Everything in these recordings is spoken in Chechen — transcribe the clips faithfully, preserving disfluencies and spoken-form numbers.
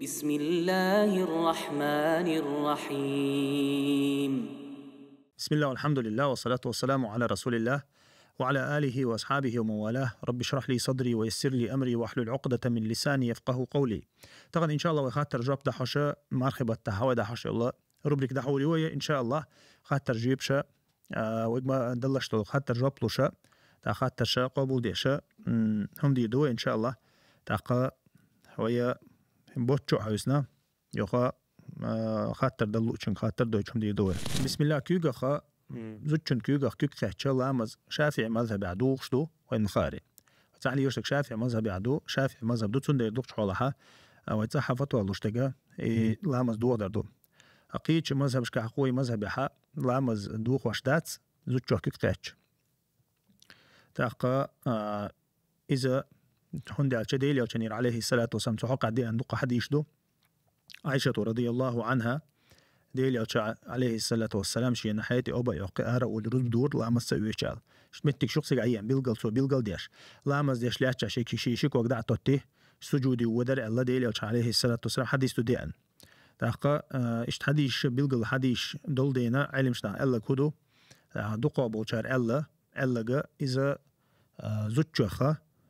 بسم الله الرحمن الرحيم. بسم الله والحمد لله والصلاة والسلام على رسول الله وعلى آله وأصحابه ومن والاه. رب اشرح لي صدري ويسر لي أمري واحلل عقدة من لساني يفقه قولي. Тахан, иншаллах, вай хаттар-жоп дахьош, мархий баттахь вай дахьош йола рубрика дахьур ю вай, иншаллах, хаттар-жопаш, а, вайга ма даллаш долу хаттар-жоп луш, тӀаккха хаттарш къобалдеш, м, хӀума дийр ду вай, иншаллах. ТӀаккха вай боцчу хьовсна, юха, а, хаттар дала луучунга хаттар дойтуш хӀума дийр ду вай. Бисмиллах, куьйгах, зудчун куьйгах куьг кхаьчча ламаз ШафиӀи мазхабехь духуш ду вайна хаарий. Цхьана йоьшург ШафиӀи мазхабехь ду, ШафиӀи мазхаб ду, цундела дукхачу хьолахь, а, вай цӀахь фатва луш дерг, и ламаз дохадар ду. А кхечу мазхабашкахь, кхоъ мазхабехь ламаз дохош дац зудчух куьг кхаьчча. ТӀаккха, а, иза, хӀунда аьлча Делан Элчанера, алейхиссалату вассалам, цу хьокъехь деана дукха хьадисаш ду. Ӏайшата, радияллаху анхьа, Делан Элча, алейхиссалату вассалам, шена хье тӀе оба а йоккхий, ара а волий, рузба дора ламаз ца оьцуш аьлла. Иштта меттигаш ю-кх цига Ӏийна, билггал цо билггал деш. Ламаз деш лаьттача шен ки-, шен ши ког дӀа а тоттий, сужуде воьдура аьлла, Делан Элча, алейхиссалату вассалам, хьадис ду деана. ТӀаккха, а, иштта хьадисаш, билггал хьадисаш долу дела, Ӏеламнаха аьлларг хӀун ду? А, дукхах болчара аьлла, аьлларг иза, а, зудчух,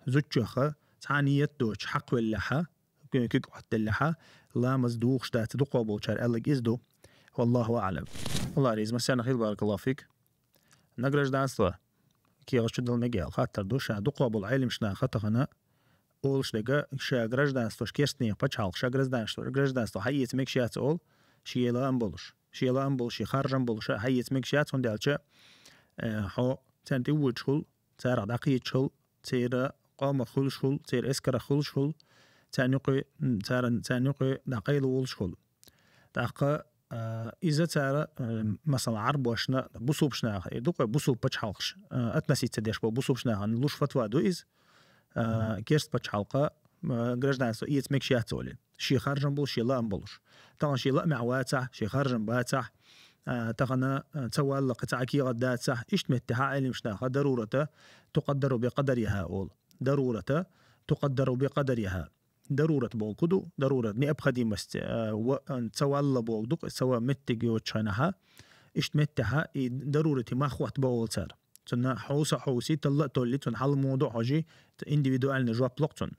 зудчух цхьа ният доцуш хьакхавеллехь, куьг Ӏоттаделлехь, ламаз духуш дац, дукхах болчара аьлларг иза ду. Валлаху аӀлам. Аллах реза массарна хила, баракаллаху фик. На гражданство кехаташ чудала мега аьлла хаттар ду, ша дукхах болу Ӏеламнаха тахана олуш дерг, ша гражданство, керстанех пачхьалкх, ша гражданство, гражданство хьаэца мегаш яц олу, шен лаам болуш, шен лаам болуш, шен харжам болуш хьаэца мегаш яц, хӀунда аьлча, э, хьо царна тӀе воьдуш хуьлу, царах дӀакхеташ хуьлу, церан къомах хуьлуш хуьлу, церан эскарах хуьлуш хуьлу, царна юкъе, м, царан, царна юкъе дӀакъайла волуш хуьлу. ТӀаккха, а, иза цара, а, масала, Ӏарбошна, бусулбанашна, э, ду-кх вай бусулба пачхьалкхаш, а, относиться деш болу бусулбанашна луш фатва ду иза, а, керста пачхьалкха, а, гражданство эца мегаш яц олий. Шен харжам болуш, шен лаам болуш. Тахана шен лаамехь вацахь, шен харжам бацахь, а, тахана, а, ца валлалц цхьа кехат дацахь, иштта меттехь Ӏеламнаха дарурата тукъаддару бикъадарихьа олу. Дарурата тукъаддару бикъадарихьа. Дарурат бохург ду, дарурат, необходимость, а, ва-, а, ца валла бохург ду-кх, ца ван меттиг йоцучу хенахь, иштта меттехь и дарурати мах хӀоттабо олу цара. Цунна хьовса а хьовсий, талла а толлий, цунна хьал муха ду а хьожий, индивидуальный жоп ло-кх цунна.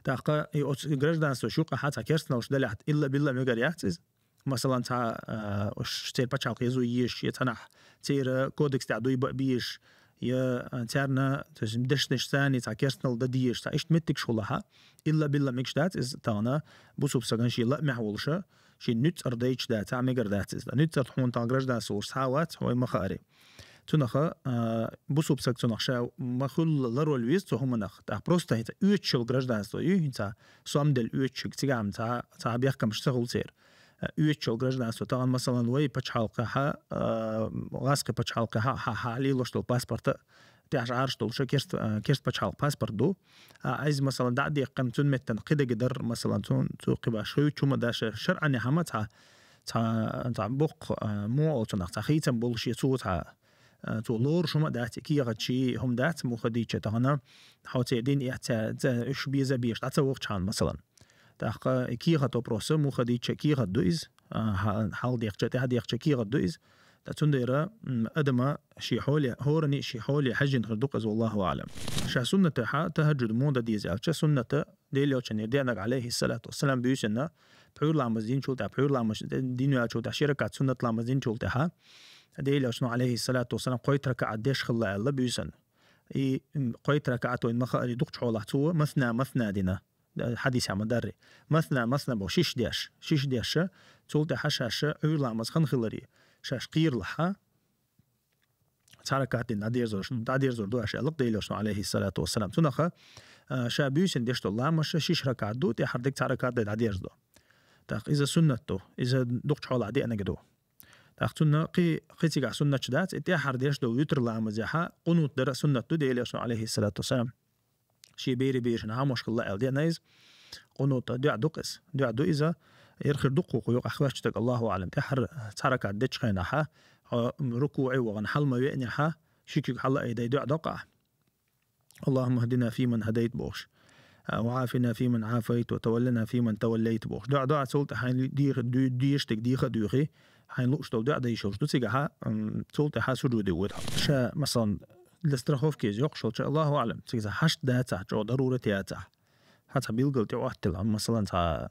ТӀаккха и оцу гражданствош юкъахь цхьа керстаналлаш далехь, илла-билла мегар яц иза. Масалан, цхьа, а, уьш церан пачхьалкх еза езаш, я цхьанхьа церан кодекс тӀехь дуй бан безаш, я, а, царна, то есть, дешнаш санна цхьа керстаналла дан дезаш, цхьа иштта меттигаш хуьлахь, илла-билла мегаш дац иза тахана бусулба стагана шен лаамехь волуш, шен нуьцкъара дайча дац, цхьа мегар дац иза. Нуьцкъара хьуна тахана гражданство луш цхьа а вац, вай ма хаарий. Цунах, а, бусулба стаг цунах ша ма хуьллал ларвала веза цу хӀуманах. ТӀаккха просто хӀинца оьцуш йолу гражданство ю, хӀинца сом делла оьцуш, цигахь цхьа, цхьа бехкамаш ца хуьлу церан. А, оьцуш йолу гражданство, тахана, масалан, вай пачхьалкхехь, а, гӀазкхи пачхьалкхехь, хьан, хьан лелош долу паспорт а, тӀехь Ӏараш долуш керст, а, керст пачхьалкх паспорт ду. А, иза, масалан, дӀа а дехкина, цуьнан меттана кхидерг дар, масалан, цу, цу кхин баш хуьйцуш хӀума даша шаръанехь хӀума цхьа, цхьа, цхьа боккха, а, муха олу цунах, цхьа хийцам болуш я цо цхьа, а, цо лоруш хӀума а дац, и кехат ший хӀума дац, муха дийча тахана, хьо церан дин эццехь, ца, уьш беза а беш, дӀа ца вахча хьан, масалан. ТӀаккха и кехат вопрос, муха дийча кехат ду иза, а, хьа-, хьалдехча, тӀаьхьадехча кехат ду иза. Ткъа цундела, м, адама шен хьоле, хӀоранна шен хьоле хьаьжжина хир ду-кх иза, валлаху аӀлам. Ша суннатехь тахӀажжуд муха дан деза аьлча, суннат Делан Элчанера деанарг, алейхиссалату вассалам, буьйсанна, пхьуьйра ламаз динчул тӀаьхьа, пхьуьйра ламаз дин вуьтур ламаз динчул тӀаьхьа, Делан Элчано, алейхиссалату вассалам, кхойтта ракаӀат деш хилла аьлла буьйсанна. И, м, кхойтта ракаӀат вайна ма хаарий, дукхачу хьолахь цо масна, масна дина, э, хьадисехь ма-дарра. Масна, масна боху шиш деш, шиш деш, цул тӀаьхьа шаьш пхьуьйра ламаз хан хиларе, шаьш кхералахь, цхьа ракаӀат дина дӀадерзор, дӀадерзор ду аш аьлла-кх Делан Элчано, алейхиссалату вассалам. Цунах, а, ша буьйсанна деш долу ламазаш шиш ракаӀат ду, тӀаьхьара дерг цхьа ракаӀат дай дӀадерзадо. ТӀаккха иза суннат ду, иза дукхачу хьолахь деанарг ду. ТӀаккха цунна кхин, кхин цигахь суннаташ дац, и тӀаьхьара деш долу вуьтур ламазехь къунут дар а суннат ду, Делан Элчано, алейхиссалату вассалам, шен берийн берашна хьамош хилла аьлла деана иза. Къунут дуьа ду-кх иза, дуьа ду иза. Яра хир ду-кх кху юкъахь хьоьстуш дерг, Аллаху аӀлам. ТӀаьхьара цхьа ракаӀат дечу хенахь, хьо рукуӀе вахана хьала ма веанехь, ши куьг хьала а айдай дуьа до-кх ахь. «Аллахумма хӀдина фиман хӀадайт», – бохуш. а, «وعافنا فيمن عافيت وتولنا فيمن توليت» бохуш. ДоӀа, доӀа цул тӀаьхьа хьайна дийха, ду-, дезаш дерг дийха а дуьйхий, хьайна луъуш долу доӀа дийшалуш ду цигахьа, м, цул тӀаьхьа сужуде воьду хьо. Ша, масалан, для страховки иза йоккхуш волча, Аллаху аӀлам, цига хьашт дацахь, чӀогӀа дарурат яцахь. Хьан цхьа билггал тӀе Ӏоттила, масалан, цхьа,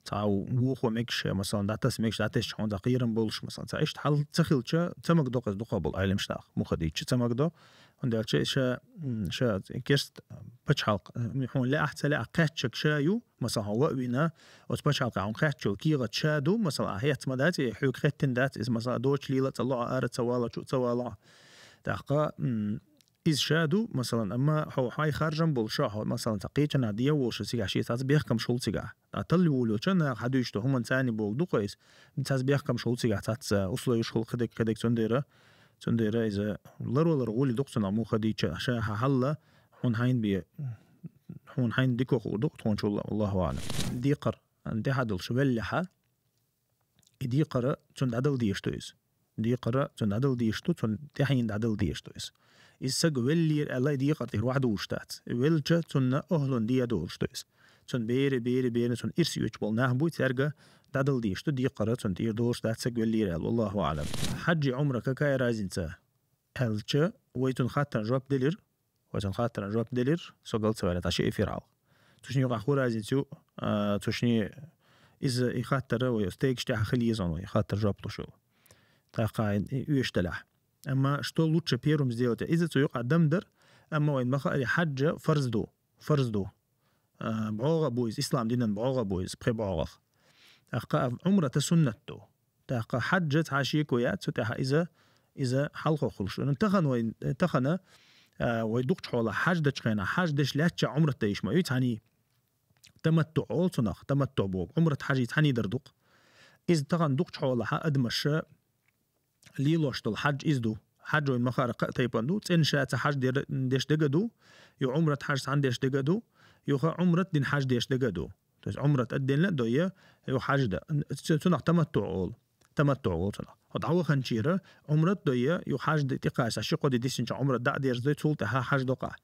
цхьа вухо мегаш, масалан, дӀатаса мегаш, дӀатесча хьуна цхьа кхерам болуш, масалан, цхьа иштта хьал ца хилча, ца магадо-кх иза дукхагӀболу Ӏеламнаха, мухха дийцича, ца магадо. ХӀунда аьлча ша, м, ша керст пачхьалкх, м, хьуна лаахь а, ца лаахь а кхаьчнарг ша ю, масалан, хьо ваъ вина, оцу пачхьалкхехь хьуна кхаьчначул кехат ша ду, масалан, ахь хьаьца ма дац, и хьоьга хеттина дац, иза, масалан, доцуш лела а ца лохьа, ара ца валахь, чу а ца валахь. ТӀаккха, м, иза ша ду, масалан, амма хьо, хьайн харжам болуш, хьо, масалан, цхьа кхечанхьа дӀаволуш, цигахь шен цхьацца бехкамаш хуьлу цигахь. Ткъа талла волча наха хьадуьйцуш долу хӀуманна царна бохург ду-кх иза, цхьацца бехкамаш хуьлу цигахь, цхьацца условиш хуьлу кхидерг, кхидерг, цундела, цундела иза ларвалар гӀоле ду-кх цунах, мухха дийцича, ша хьан хьал, хьуна хьайна бен, хьуна хьайна дика хуур ду-кх тхуначул, Аллаху аӀлам. Декхар тӀехьа долуш веллехьа, и декхар цунна дӀадала дезаш ду иза. Декхар цунна дӀадала дезаш ду, цунна тӀаьхьенна дӀадала дезаш ду иза. Иза саг веллера аьлла, и декхар тӀера вахьа дулуш дац. Велча, цунна охӀлун де а долуш ду иза. Цунна бер, бер, бер, цунна ирс оьцуш болу нах буй, цаьрга дӀадала дезаш ду, декхар цунна тӀера долуш дац, саг веллера аьлла. Аллаху аӀлам. Хьаджи, Ӏумра, какая разница? Аьлча, вай цунна хаттарна жоп делира. Вай цунна хаттарна жоп делира, со гал ца ваьлла, тӀаккха ши эфир хьалха. Цу шинна юкъахь хӀун разница ю, а, цу шинна иза и хаттар вай стегаш тӀехь хила еза вай, и хаттар жоп луш йолу. ТӀаккха и оьшуш делахь. Амма что лучше первым сделать? Иза цу юкъахь дам дара, амма вайна ма хаъара, хьаджа фарз ду, фарз ду. А, бӀогӀа бу иза, ислам динан бӀогӀа бу иза, пхи бӀогӀах. ТӀаккха а Ӏумрата суннат ду. ТӀаккха хьаджа цхьа шеко яц, цу тӀехь иза, иза хьалха хуьлуш. Ну, тахана вай, тахана, а, вай дукхачу хьолахь хьаж дечу хенахь, хьаж деш лаьттача Ӏумрат дан йиш ма ю цхьаьний. Таматтуъ олу цунах, таматтуъ боху. Ӏумрат, хьажи цхьаьний дар ду-кх. Иза тахана дукхачу хьолахь адамаша лелош долу хьаж иза ду. Хьаж вайна ма хаъара кхаа тайпана ду. ЦӀена ша цхьа хьаж дер-, деш дага ду, ю Ӏумрат, хьаж цхьаьна деш дага ду, юха Ӏумрат, дина хьаж деш дага ду. То есть Ӏумрат отдельно а дой, ю хьаж дан. Цу-, цунах таматтуъ олу. Таматтуъ олу цунах. Хьо дӀаваханчера Ӏумрат а дой, ю хьаж дан тӀекхача, ши-кхо де диссинчохь Ӏумрат дӀа а дерзадой, цул тӀаьхьа хьаж до-кх ахь.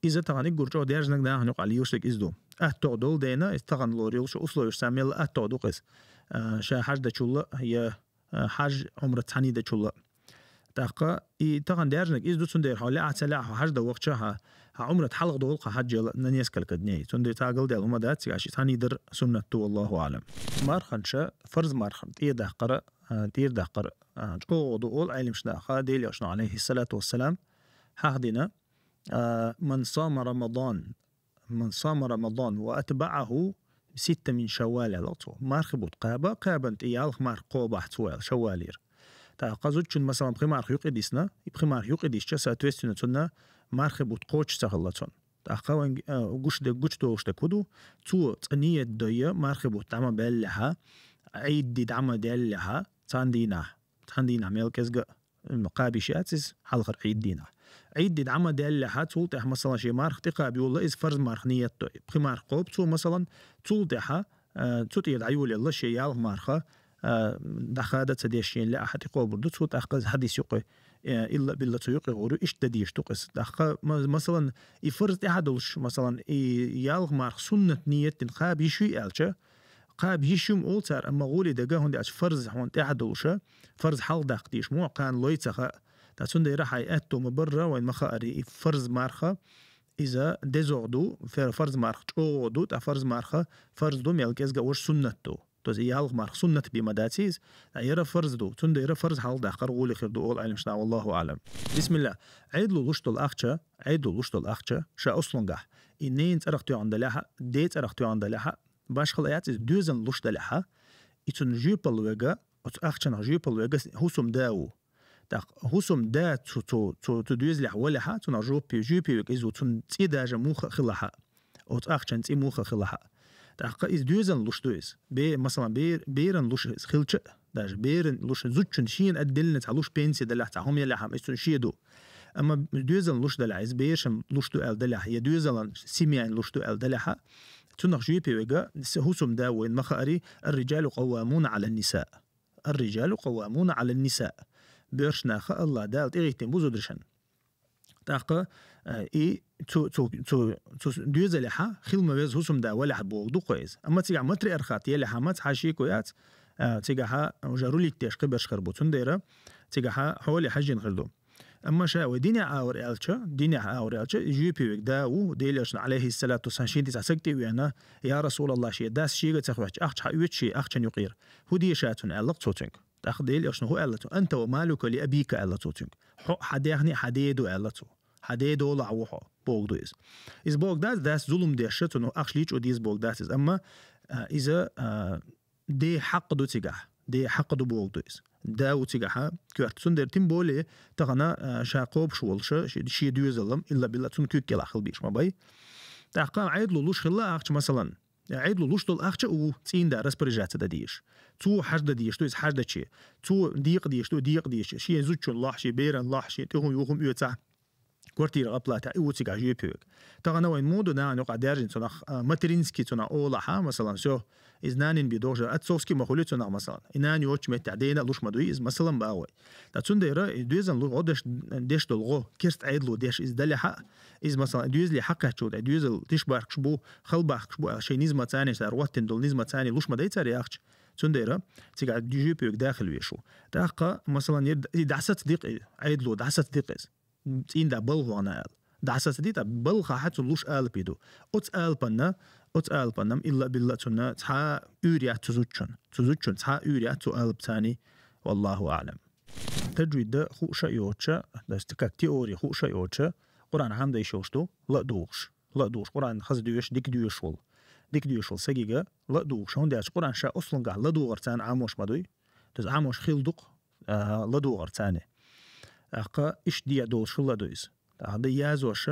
Иза тахана уггар чӀогӀа даьржинарг нахана юкъахь лелош дерг иза ду. АттогӀа долу дела, иза тахана лоруш йолу условиш цхьа мелла а аттогӀа ду-кх иза. А, ша хьаж дечул а, я а, хьаж, Ӏумрат цхьаьний дечул а. ТӀаккха и тахана даьржинарг иза ду, цундела хьо лаахь а, ца лаахь а, хьо хьаж дан вахча хьа, хьан Ӏумрат хьалха долу-кх хьан хьаж яла на несколько дней. Цундела цхьа галдаьлла хӀума дац, цигахь ши цхьаьний дар суннат ду, Аллаху аӀлам. Марханча, фарз мархан тӀера даккхар, а, тӀера даккхар, а, чӀогӀа ду олу Ӏеламнаха, Делан Элчано, Ӏалайхиссалату вассалам, хьахдина, а, «من صام رمضان» «من صام رمضان وأتبعه ستة من شوال» аьлла цо. Мархи бутт кхаба, кхабан тӀе ялх марха кхобахь цо аьлла, шаввалера. ТӀаккха зудчун, масалан, пхи марха юкъе дисна, и пхи марха юкъе дисча, соответственно, цунна мархи бутт кхочуш ца хилла цунна. ТӀаккха вайн, а, гуш де-, гучудолуш дерг хӀун ду? Цо цкъа ниет дой, мархи бутт дӀа ма баьллехьа, Ӏийд ди дӀа ма даьллехьа, цхьана дийнахь, цхьана дийнахь мел кӀезга а, м, кхаба йиш яц иза, хьалхара Ӏийд дийнахь. Ӏийд ди дӀа ма даьллехьа, цул тӀаьхьа, масалан, шен марха тӀекхаба йолла, иза фарз марха ниет дой. Пхи марха кхобу цо, масалан, цул тӀаьхьа, а, цу тӀера дӀайолаелла шен ялх марха, а, дӀахада а ца деш, шена лаахь а тӀекхобур ду цо, тӀаккха иза хьадис юкъе, э, илла а билла цу юкъе гӀур ю, иштта дан дезаш ду-кх иза. ТӀаккха, ма-, масалан, и фарз тӀехь а долуш, масалан, и ялх марха суннат ниет дина кхаба йиш юй аьлча, кхаба йиш ю-м олу цара, амма гӀоле дага, хӀунда аьлча фарз хьуна тӀехь а долуша, фарз хьалха даккха дезаш ма ву, кхана лой ца хаьа. Ткъа цундела хьайн аьтто ма-барра, вайна ма хаъара, и фарз марха, иза дезагӀа ду, фер-, фарз марха чӀогӀа ду, ткъа фарз марха фарз ду, мел кӀезга а ваш суннат ду. То есть и ялх марха суннат бен ма дац иза, ткъа яра фарз ду, цундела яра фарз хьалха даккхар гӀоле хир ду олу Ӏеламнаха, Аллаху аӀлам. Бисмилла. Ӏедало луш долу ахча, Ӏедало луш долу ахча, ша услунгахь, и ненан цӀарах тоьхна далехьа, ден цӀарах тоьхна далехьа, башхала яц иза, доьзална луш далехьа, и цунна жоьпалла верг, оцу ахчанах жоьпалла верг хӀусамда ву. ТӀаккха хӀусамда цу, цу, цу, цу доьзалехь валехьа, цунах жоьпе-, жоьпе верг иза ву, цунна цӀе даже муха а хилахьа, оцу ахчан цӀе муха а хилахьа. ТӀаккха иза доьзална луш ду иза. Бе-, масалан, бер-, берана луш иза хилча а, даже берана луш, зудчун шена отдельно цхьа луш, пенсия далехь, цхьа хӀума елехьа, иза цунна шен ду. Амма доьзална луш далехь, иза берашна луш ду аьлла далехь, я доьзалан семьяйна луш ду аьлла далехьа, цунах жоьпе верг, с-, хӀусамда ву, вайна ма хаъара, «الرجال قوامون على النساء». «الرجال قوامون على النساء». Боьрша нах а АллахӀ Дала тӀегӀиттина бу зударшна. ТӀаккха, э, и цу, цу, цу, цу доьзалехьа хила ма веза хӀусамда валехьа бохург ду-кх иза. Амма цигахь матриархат елехьа ма цхьа шеко яц, а, цигахьа уже рулить деш кхиберш хир бу. Цундела цигахьа хьоле хьажжина хир ду. Амма ша вай динехь агӀор аьлча, динехь агӀор аьлча, жоьпе вега да ву, Делан Элчано, Ӏалайхиссалату вассалам, шен тӀе цхьа саг тӀе а веана, я Расулаллах, шен дас шега ца хоьттуш, ахча хьаоьцу шен ахчан юкъера. ХӀун де ша цунна, аьлла-кх цо цуьнга. ТӀаккха Делан Элчано хӀун аьлла цо? «Анта ва малука ли абика», аьлла цо цуьнга. Хьо, хьан даьхни, хьан ден ду, аьлла цо. Хьан ден долахь ву хьо, бохург ду иза. Иза бохург дац, дас зулам деш, цунна ахча лийча деза бохург дац иза. Амма, а, иза, а, ден хьакъ ду цигахь. Ден хьакъ ду бохург ду иза. Да ву цигахьа коьрта. Цундела тем более тахана, а, ша кхобуш волуш, ши-, шен доьзал-м илла-билла цунна куьг кӀелахь хила безаш ма бай. ТӀаккха Ӏедало луш хилла ахча, масалан, Ӏедало луш долу ахча а ву цӀийнда распоряжаться дан дезаш. Цо хьажа дан дезаш ду иза хьаждаче. Цо декъа дезаш ду декъа дезаш. Шен зудчун лахь, шен беран лахь, шен тӀехула юхума оьцахь, квартира гӀаплатахь, и ву цигахь жоьпе вега. Тахана вайн муха ду нана юкъахь даьржина цунах, а, материнский цунах олахьа, масалан, всё, иза нанин бен догӀуш, отцовский ма хуьлу цунах, масалан. И нана йоцучу меттехь дена а луш ма дуй иза, масалан, боху вай. Ткъа цундела и доьзална луш гӀо деш, деш долу гӀо, керста Ӏедало деш иза далехьа, иза, масалан, доьзале хьакхаьчча, тӀе доьзал тиша бахкаш бу, хала бахкаш бу аьлла, шайн низамца цара хӀоттина долу низамца луш ма дай цара и ахча. Цундела цигахь жоьпе вега да хила везаш ву. ТӀаккха, масалан, и дӀасаца дикъ и, Ӏедало дӀасаца дикъ иза. ЦӀийнда балха вахана аьлла. ДӀасаца ди, ткъа балхахь цо луш алапий ду. Оцу алапанна, оцу алапанна-м илла-билла цунна цхьа а уьйр яц цу зудчун. Цу зудчун цхьа а уьйр яц цу алапаца. Валлаху аӀлам. Таджвид хууш а йоцуш, то есть как теория хууш а йоцуш, Къуръан хьан дайш йолуш ду, ла а дугӀуш. Ла а дугӀуш, Къуръан хаза доьшуш, дика доьшуш волу. Дика доьшуш волу сагига ла а дугӀуш, хӀунда аьлча Къуръан ша ослунгахь ладогӀарца Ӏамош ма дуй. То есть Ӏамош хила ду-кх, а, ладогӀарца. ТӀаккха иштта дехьа долуш хилла ду иза. ТӀаккха дан язош,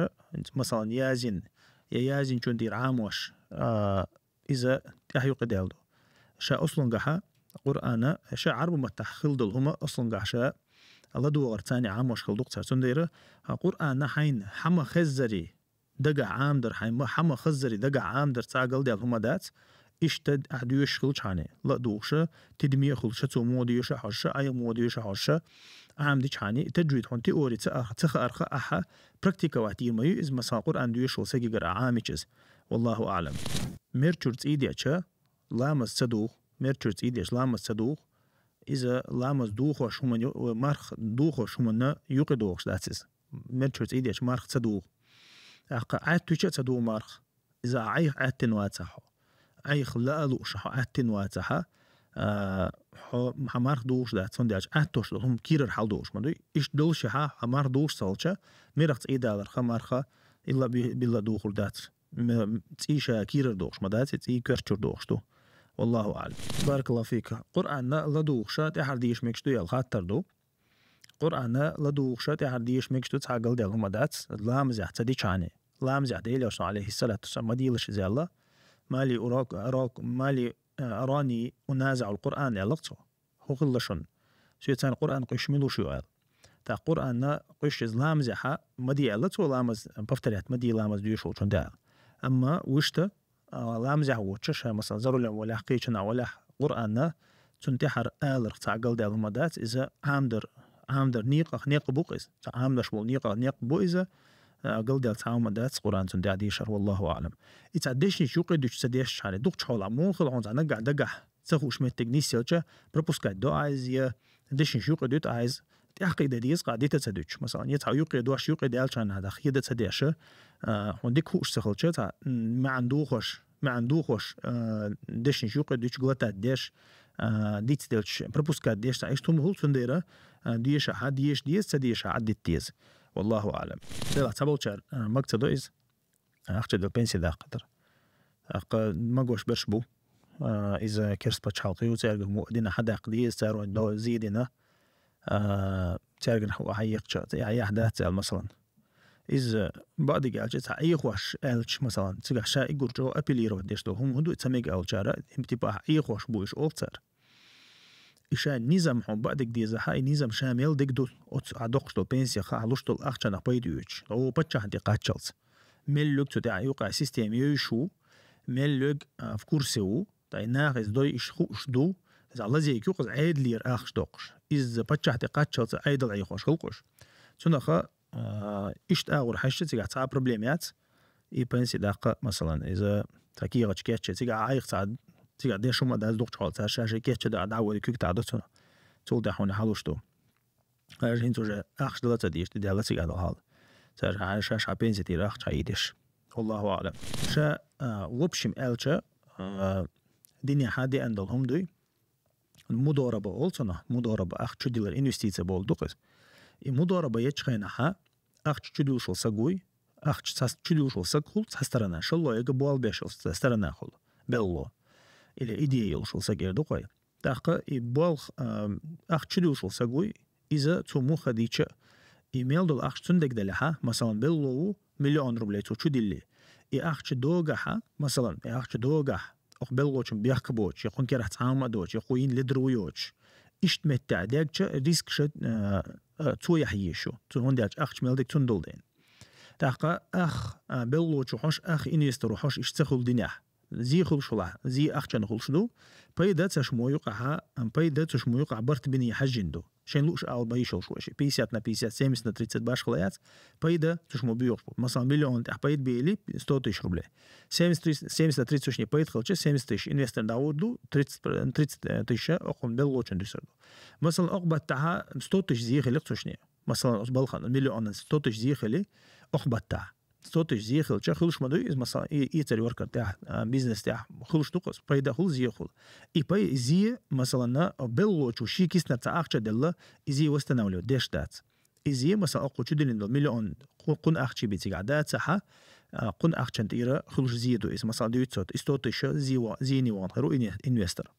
масалан, язйина, я язйинчун тӀера Ӏамош, а, иза тӀаьхьа юкъадаьлла ду. Ша ослунгахьа Къуръана, ша Ӏарбу маттахь хила долу хӀума ослунгахь ша ладогӀарца Ӏамош хила ду-кх цара. Цундела, а, Къуръана хьайна хьан ма хеззаре дагахь Ӏамадар, хьайн ма, хьан ма хаззаре дагахь Ӏамадар цхьа а галдаьлла хӀума дац. Иштта ахь доьшуш хилчхьана, ла а дугӀуша, тидаме а хуьлуша, цо муха доьшу а хьожуша, айхьа муха доьшу а хьожуша, Ӏамадичхьана, и таджвид хьуна теори ца арха, ца хаарха, ахьа практиковать дийр ма ю иза, масала, Къуръан доьшуш волу сагигара ахь Ӏамийча иза. Валлаху аӀлам. Мер чуьра цӀий деача, ламаз ца дугӀу, мер чуьра цӀий деача, ламаз ца дугӀу, иза ламаз духош хӀуманна ю-, марх духош хӀуманна юкъа догӀуш дац иза. Мер чуьра цӀий деача марх ца дугӀу. ТӀаккха Ӏаьттича а ца дугӀу марх. Иза Ӏайха Ӏаьттина вацахь хьо. Ӏайха лаа лууш хьо Ӏаьттина вацахьа, а, хьо хьан марх дугӀуш дац, хӀунда аьлча Ӏаьттош долу хӀума кийрара хьалдогӀуш ма дуй. Иштта долуш хьан марх дугӀуш ца хилча, мерах цӀий даларха марха, илла би-, билла духур дац. М-, цӀий ша кийрара догӀуш ма дац, и цӀий коьрта чуьра догӀуш ду. Валлаху аӀлам. Баракаллаху фик. Къуръанна ладугӀуша тӀаьхьара деша мегаш ду аьлла хаттар ду. Къуръанна ладугӀуша тӀаьхьара деша мегаш ду цхьа а галдаьлла хӀума дац, ламазехь ца дичхьана. Ламазехь Делан Элчано, Ӏалайхиссалату вассалам, ма дийлаш иза аьлла. Мали урок, урок, мали, а, арани уназаӀул Къуръан аьлла-кх цо. ХӀун хилла шуна? Соьца Къуръан къуьйсуш мила ву шу аьлла. ТӀаккха Къуръанна къуьйсуш иза ламазехьа ма де аьлла цо, ламаз повторять ма де, ламаз доьшуш волчун тӀехь. Амма вуьшта, а, ламазехь воцуш, ша, масала, за рулем валахь, кхечанахь валахь, Къуръанна цунна тӀаьхьара аларх цхьа а галдаьлла хӀума дац, иза Ӏамадар, Ӏамадар некъах некъ бу-кх иза. Цхьа Ӏамадеш болу некъах некъ бу иза, а, галдаьлла цхьа а хӀума дац Къуръан цунна тӀехь дийшар, валлаху аӀлам. И цхьа дешнаш юкъа дуьтуш ца дешчхьана, дукхачу хьолахь муха хила хьуна цхьа наггахь дагахь ца хууш меттиг нисъелча, пропускать до Ӏа иза, я дешнаш юкъа дуьту Ӏа иза, тӀаьхьакхиаде деза-кх Ӏа дита ца дуьтуш. Масала, я цхьа юкъе дош юкъа даьлчхьана, хьан хеда ца деш, а, хьуна дика хууш ца хилча, цхьа, м, маьӀна духош, маьӀна духош, а, дешнаш юкъа дуьтуш, глотать деш, а, дицделчаш, пропускать деш, цхьа иштта хӀума хуьлу, цундела, а, дешахьа деша деза, ца дешахьа Ӏаддита деза. Валлаху аӀлам. Делахь цхьаболчара, а, мага ца до иза. Ахча дала пенсия даккхатар. ТӀаккха магош берш бу. А, иза керста пачхьалкх ю, цаьрга муъдина хьадаккха деза, цара вайн до зе дина. А, цаьргара хьу хьаекхча, яхь дац аьлла, масалан. Иза бакъдерг аьлча, цхьа Ӏехош аьлча, масалан, цигахь ша иггур чӀогӀа апеллировать деш долу хӀума хӀун ду, ца мега аьлчара, им типа ахь Ӏехош бу уьш олу цара. И ша низам хьуна бакъдерг дезахьа, и низам ша мел дерг ду, оцу ахь доккхуш долу пенсиях, ахь луш долу ахчанах пайда оьцуш. О, паччахьна тӀе кхаччалц. Мел луьг цу тӀехь юкъахь система йовзуш ву, мел луьг, а, в курсе ву, ткъа и наха иза дой, иштта хууш ду, иза лазийга юкъа иза Ӏедалера ахча доккхуш. Иза паччахьна тӀе кхаччалц Ӏедал Ӏехош хилла-кх уьш. Цунаха а, иштта агӀор хьаьжча, цигахь цхьа а проблема яц. И пенси даккха, масалан, иза цхьа кехаташ кечча, цигахь Ӏайха цхьа, цигахь деш хӀума а дац дукхачу хьоле, цара ша-шай кечча да, дӀавода куьг тӀе до цунах. Цул тӀаьхьа хьуна хьалуш ду. Аш хӀинца уже ахча дала ца дезаш, тӀе даьлла цигахь долу хьал. Цара ша-шаьш хьа пенси тӀера ахча хьаийдеш. Валлаху аӀлам. Ша, а, в общем аьлча, а, динехьа деана долу хӀума дуй. Мудораба олу цунах, мудораба ахча чудиллар, инвестиция болу ду-кх иза. И мудораба ечу хенахьа ахча чудиллуш волу саг вуй, ахча цхьа чудиллуш волу саг хуьлу цхьа сторона, шолло яга болх беш йолу цхьа сторона хуьлу, белло. Или идея йолуш волу саг эр ду-кх вай. ТӀаккха и болх, а, ахча чудиллуш волу саг вуй, иза цо муха дийча, и мел долу ахча цуьнан дега делахьа, масалан, белло ву, миллион рублей цо чудилли. И ахча догахьа, масалан, и ахча догахь, окху беллочун бехк боцуш, я кхуьнан керахь цхьа хӀума а доцуш, я кху йина ледара ву йоцуш. Иштта меттехь дегча риск ша, а, а, цо яхьа езаш ю. Цо хӀунда аьлча ахча мел дерг цунна долу дела. ТӀаккха ах, а, беллочо хьош, ах инвесторо хьош иштта ца хуьлу динехь. Зе хуьлуш хуьлахь, зе ахчана хуьлуш ду. Пайда цашмо юкъахьа, а, пайда цашмо юкъахь барт биний хьаьжжина ду. Шайн лууш ала бан йиш йолуш ву ши. Пятьдесят на пятьдесят, семьдесят на тридцать башхала яц, пайда цашмо буьйхуш бу. Масалан, миллион тӀехь пайда бели сто тысяч рублей. Семьдесят, семьдесят на тридцать цушне пайда хилча, семьдесят тысяч инвесторна дӀагӀур ду, тридцать, тридцать тысяч окхунна беллочун дуьсур ду. Масалан, окху баттахьа сто тысяч зе хилира цушне. Масалан, оцу балхана миллионан сто тысяч зе хили, окху баттахь. Сто тысяч зе хилча, хуьлуш ма дуй иза, масалан, и, и цара йоркар тӀехь, а, бизнес тӀехь, хуьлуш ду-кх иза, пайда хуьлу, зе хуьлу. И пай-, зе, масалан, беллочо ши киснар цхьа ахча делла, и зе восстанавливать деш дац. И зе, масалан, окху чудиллина долу миллион кху-, кхуьнан ахча бен цигахь дацахьа, а, кхуьнан ахчан тӀера хуьлуш зе ду иза, масалан, девятьсот, и сто тысяч зе ва-, зене вахана хир ву ине-, инвестор.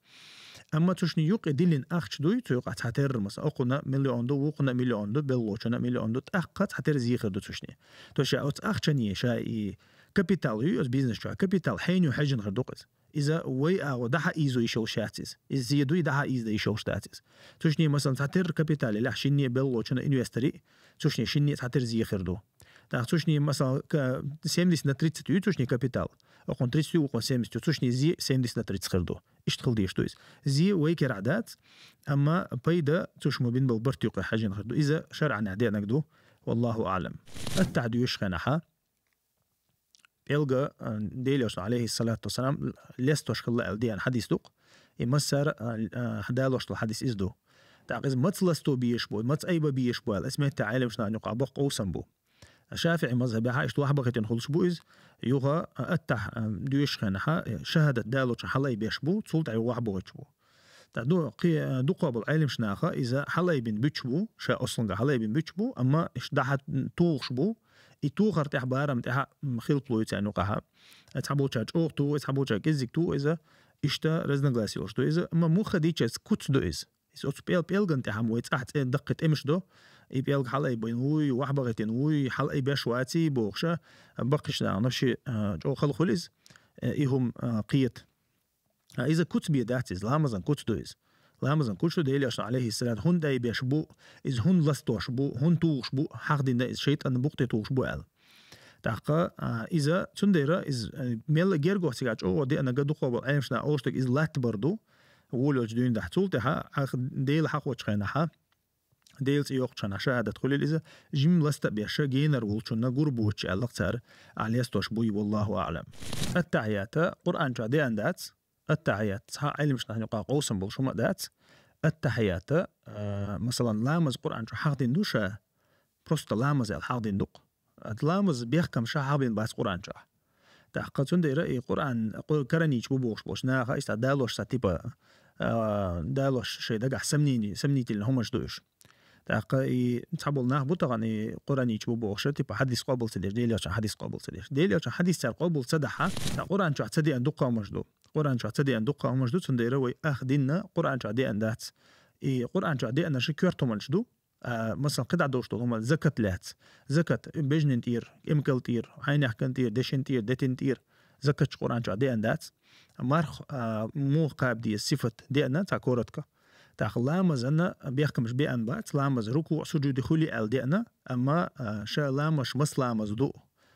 Амма цушни юкъе диллина ахча дуй, цу юкъахь цхьатерра, масалан, окхунна миллион ду, вукхунна миллион ду, беллочунна миллион ду, тӀаккха цхьатерра зе хир ду цушни. То есть ша оцу ахчане ша и капитал ю, оцу бизнес чохь капитал хьенан ю хьаьжжина хир ду-кх иза. Иза вай агӀо дӀахьа ийзо йиш йолуш яц иза. Иза зе дуй, дӀахьа ийза йиш йолуш дац иза. Цушни, масалан, цхьатерра капитал елахь шинне беллочунна инвестори, цушни шинне цхьатерра зе хир ду. ТӀаккха цушни, масалан, ка-, семьдесят на тридцать ю цушни капитал. Окхунна тридцать ю, окхунна семьдесят ю, цушни зе семьдесят на тридцать хир ду. Иштта хила дезаш ду иза. Зе вай керахь дац, амма пайда цу шу ма бина болу барт юкъа хьаьжжина хир ду. Иза шарӀанехь деанарг ду, валлаху аӀлам. Аттахьа доьшуш хенахьа, пӀелга, а, Делан Элчано, алейхиссалату вассалам, лестош хилла аьлла деана хьадис ду-кх. И массара, а, а, далош долу хьадис иза ду. ТӀаккха иза маца ласто безаш бу, маца айба безаш бу аьлла, иза метта Ӏеламнаха юкъахь боккха къовсам бу. ШафиӀи мазхабехьа иштта вахьбахийтина хуьлуш бу иза, юха, а, аттахьа, а, доьшуш хенахьа, э, шахӀадат далочун хьалаайбеш бу, цул тӀаьхьа юха вахьбахийташ бу. ТӀаккха ду-, кхи-, а, дукхах болу Ӏеламнаха иза хьалаайбина буьтуш бу, ша ослунга хьалаайбина буьтуш бу, амма иштта дӀахьа тухуш бу, и тухар тӀехь барам тӀехьа, м, хилпа луьйцу царна юкъахьа. Цхьаболчара чӀогӀа туху, цхьаболчара кӀеззиг туху иза, иштта разногласие йолуш ду иза, амма муха дийчаьрца куц ду иза. Иза оцу пӀел-, пӀелган тӀехь-м вай цӀахь цӀе даккхий тӀемаш до, и пӀелг хьалаайбина вуй, вахьбахийтина вуй, хьалаайбеш вац и бохуша, баккхийчу нахана ши, а, чӀогӀа хала хуьлу иза, э, и хӀума, а, кхета. А, иза куц бен дац иза, ламазан куц ду иза. Ламазан куц ду, Делан Элчано, алейхиссалату, хӀунда айбеш бу, иза хӀунда ластош бу, хӀунда тухуш бу, хьахдина иза шайтӀанна букъ тӀе тухуш бу аьлла. ТӀаккха, а, иза, цундела иза, а, мелла гергахь цигахь чӀогӀа деана га дукхах болу Ӏеламнаха олуш дерг иза латтабар ду, волавелчу дуьйна дахь. Цул тӀаьхьа, ахь Дела хьахочу хенахьа, Делан цӀе йоккхучу хенахь шахӀадат хуьлийла иза, жимма ласта а беш, генара волчунна гур боцуш аьлла-кх цара, ахь лестош буй, валлаху аӀлам. Аттахьията Къуръан чохь деана дац, аттахьията цхьа Ӏеламнахана юкъахь къовсам болуш хӀума а дац, аттахьията, а, масалан, ламаз Къуръан чохь хьахдина ду ша, просто ламаз аьлла хьахдина ду-кх. Ат ламаз бехкам ша хьахбина бац Къуръан чохь. ТӀаккха цундела и Къуръан, Къу-, каранийча бу бохуш болчу наха, иштта далош ца типа, а, далош шайн дагахь сомнение, сомнительный хӀуманаш ду уьш. ТӀаккха и цхьаболу нах бу тахана и Къуръанийча бу бохуша, типа хьадис къобал ца деш, Делан Элчан хьадис къобал ца деш. Делан Элчан хьадис цара къобал ца дахьа, ткъа Къуръан чохь ца деана дукха хӀуманаш ду. Къуръан чохь ца деана дукха хӀуманаш ду, цундела вай ахь динна Къуръан чохь деана дац. И Къуръан чохь деанарш коьрта хӀуманаш ду, а, масалан, кхидӀа долуш долу хӀума закат лаьцна. Закат бежнийн тӀера, эмкал тӀера, хьайнехкан тӀера, дешин тӀера, детин тӀера. Закат Къуръан чохь деана дац. Марх, а, муха кхаба деза сифат деана, цхьа коротко. ТӀаккха ламазана бехкамаш беана бац, ламаз рукуъ, сужуди хуьлий аьлла деана, амма, а, ша ламазаш маса ламаз ду,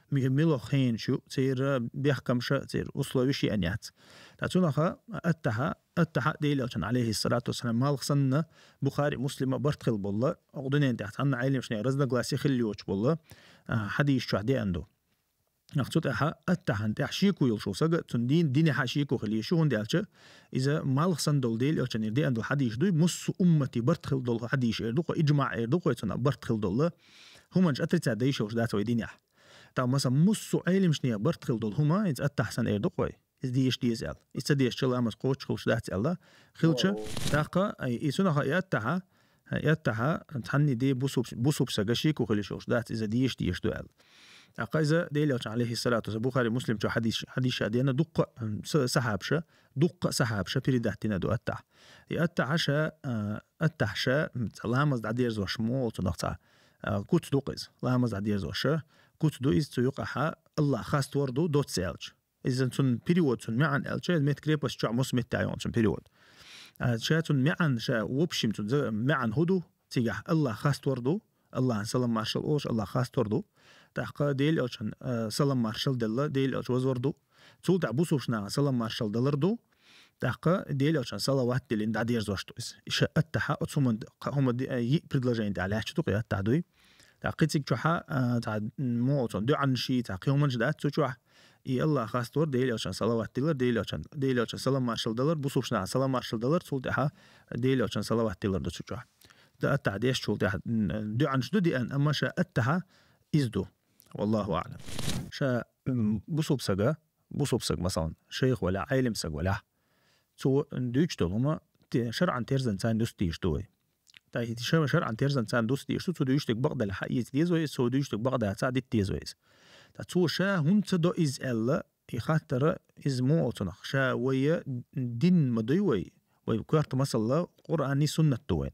ми-, мила хенаш ю, церан бехкамаша, церан условияш еана яц. Та цунаха аттаха, аттаха Делан элчан, алейхиссалату вассалам, малх санна Бухари, Муслима барт хил болла, огъдунен тяхт ханна айлимшне разногласия хил йоч болла, а, хадис чух де анду. Ах цу тяха, аттахан тях шику йолшу сага, цун дин, динеха шику хили шу хун делча, иза малх сан дол Делан элчан ир де андул хадис дуй, муссу уммати барт хил дол хадис эр духу, иджма эр духу, цуна барт хил долла, хуманч атрица дайшош дац вай динях. Та маса муссу айлимшне барт хил дол хума, инц аттахсан эр духу. Из деш дезал. Из ца деш чаламаз коч хулш дац алла. Хилча, тахка, ай, и сунаха и аттаха, и аттаха, танни де бусуп, бусуп сага шику хилиш хулш дац, иза деш деш ду ал. Ака иза Делан элчан, алейхиссалату вассалам, Бухари, Муслим чу хадис, хадис ша дена дукка, м, са-, сахабша, дукка сахабша передать дина ду аттах. И аттаха ша, а, аттах ша, м, ца ламаз да дерзош мол цунах ца. А, куц ду къиз, ламаз да дерзоша, куц ду из цу юкъаха, Аллах хаст ворду, доц элч. Изан цун перевод, цун мян элча, мет крепость чуа мус мет тайон цун перевод. А, ша цун мян, ша в общем цун за-, мян худу, цигах Аллах хаст ворду, Аллахан салам маршал ош, Аллах хаст ворду. Тахка Делан элчан, а, салам маршал делла, Делан элч воз ворду. Цул та бусушна салам маршал даларду. Тахка Делан элчан салават делин да дерзош ду из. Иша аттаха, оцуман, ха-, хума ди-, а, и предложение да лячу ду, я та дуй. Та къицик чуха, а, та мо цун дуан ши, та къиуман ждат цу чух. И Аллах хаст вор, Делан элчан салават дилар, Делан элчан, Делан элчан салам маршал далар, бусушна салам маршал далар, цул тяха Делан элчан салават дилар ду цу чух. Да аттаха деш чул тяха, м, дуан жду диан, амма ша аттаха из ду. Валлаху а'лам. Ша, м, бусуп сага, бусуп саг, масалан, шейх валя, айлим саг валя. Цу дуч долума, те-, шаран терзан цан дус диш дуй. Та хити ша-, шаран терзан цан дус диш, цу дуч дег багдал ха из дезоис, цу дуч дег багда ца дит дезоис. Та цу ша хунца до из элла, и хаттара из мо оцунах. Ша вая дин ма дуй вай, вай кварт масалла Къуръани суннат ду вайн.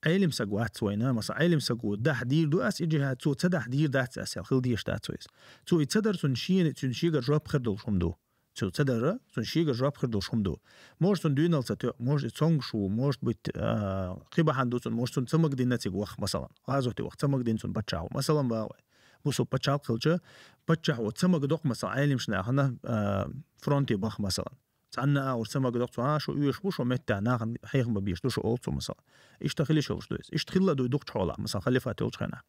Айлим саг вац вайна, маса айлим сагу дах дир ду ас, и жиха цу ца дах дир дац ас, ял хил диш дац вайс. Цу и цадар цун шиени, цун шигар жоп хир дол шум ду. Цу цадара, цун шигар жоп хир дол шум ду. Может, цун дюйнал ца тё, может, и цонг шу, может быть, а, хибахан ду цун, может, цун цамак дин нациг вах, масалан. Газоти вах, цамак дин цун паччаху, масалан, ба вай. Бусу паччахал хилча, паччаху цамак дох, масалан, айлим шна хана, а, фронте бах, масалан. Цанна аур цамак дох, цу, а, шу уеш бу, шу метта нахан хайхма биш ду, шу олцу, масалан. Ишта хили шолш дуйс. Ишта хилла дуй дух чхола, масалан, халифат олч хана.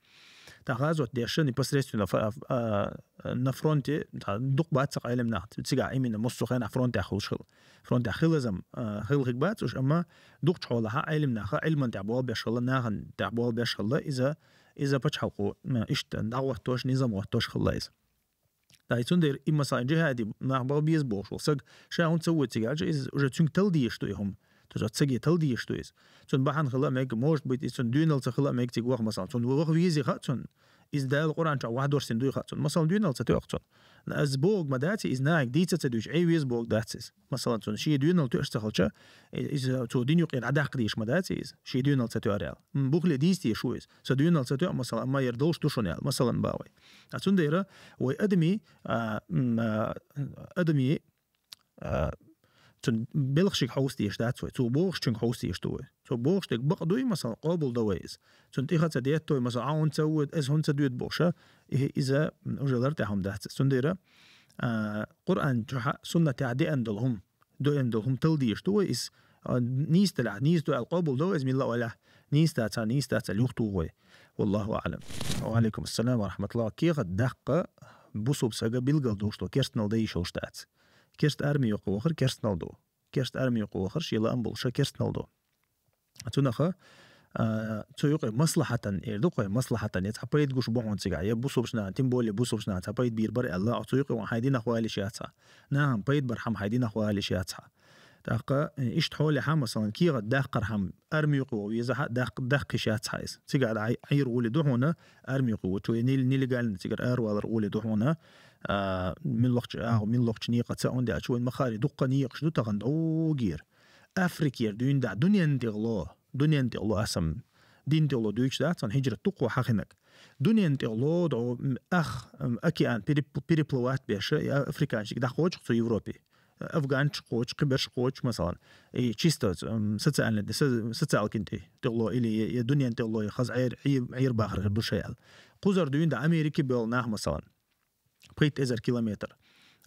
Та газот деша непосредственно фа-, а, на фронте, та дух бацак айлим нах, цига именно муссу хана фронте хулш хил. Фронте хилазам, а, хил хиг бац уж, амма дух чхола ха айлим наха, айлман тя бол беш хилла, нахан тя бол беш хилла, иза, иза пачхалку, м, ишта, дагват тош, низам ват тош хилла из. Тай цундер и, масалан, жихади нах бал биз болшул. Саг ша хун ца вуй цигача, из уже цунг тал диеш ду ихум. То есть саги тал диеш ду из. Цун бахан хила мег, может быть, и цун дюйнал ца хила мег циг вах, масалан. Цун вах визи ха цун. Из Дал Къуръан ча вах дорсин дуй ха цун. Масалан, дюйнал ца тёх цун. Аз Бог ма даци, из наик дица ца дуйш, эй виз Бог дацис. Масалан, цун ши дюйнал тёш ца халча, из цу дин юкъ ир адак диш ма даци из. Ши дюйнал ца тёрял. М, бухле дисти шу из. Ца дюйнал ца тёх, масалан, ма ер долш тушунел. Масалан, бавай. А цундера, вай адми, а, м, а, адми, а, цун белхшик хаус диеш дац вай, цу бохшчунг хаус диеш ду вай. Цу бохш дег бакъ дуй, масалан, къобул да вай из. Цун тиха ца дет той, масалан, а хун ца уд, эз хун ца дуд бохша, и, иза, м, уже лар тя хум дац. Цундера, а, Къуръан чуха, сунна тя диан дол хум, дуэн дол хум тал диеш ду вай из, а, нис тала, нис дуэл къобул да вай из милла валя, нис таца, нис таца люх ту вай. Валлаху а'лам. Ва алейкум ассалам ва рахматуллах. Кеха дакъа бусуб сага билгал дошто, керстнал да ишол штац. Керст арми юкъа вахар керстнал ду. Керст арми юкъа вахар шила ам болша керстнал ду. Цунаха, а, цу юкъа маслахатан эр ду къой, маслахатан, я ца пайд гуш бохун цига, я бусубшна, тем более бусубшна, ца пайд бир бар Аллах, цу юкъа ван хайдина хвали шаца. Нахам пайд бар хам хайдина хвали шаца. Тахка, э, ишт холи хам, масалан, кига дакъар хам, арми юкъа виза ха, дакъ-, дакъ шаца хайс. Цига да ай-, айр ули духуна, арми юкъа, чу нел-, нелегально цигар ар валар ули духуна, а, миллохч, а, миллохч никъа ца онде, а чу махари дукъа никъш ду таган догир. Африкер дюнда, дунен тигло, дунен тигло асам, дин тигло дюйч да, цан хиджрат тукъо хахинак. Дунен тигло до, м, ах, м, океан переп-, переплывать беша, и африканчик да хоч цу Европе. Афганч хоч, киберш хоч, масалан. И чисто, м, социальный, со-, социалкин ти-, тигло или е, е дунен тигло, е хаз айр, айр, айр бахар душа ял. Кузар дюнда Америки бел нах, масалан. Пыт эзер километр.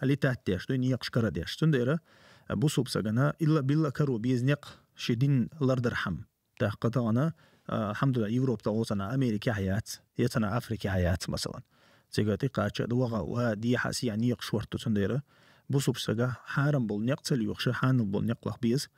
Летать деш, дуй никъш кара деш. Цундера, Бусулба сагана илла-билла каро беза некъ ши дин лардархьама. ТӀаккха тахана, а, алхьамдулиллахӀ, Европа тӀа гӀо цана Америкехь яц, я цана Африкехь яц, масалан. Цига тӀекхача а ваха, ва дехьа а сехьа некъаш варта, цундера бусулба сага хьарам болу некъ ца лоьхуша, хьанал болу некъ лаха беза.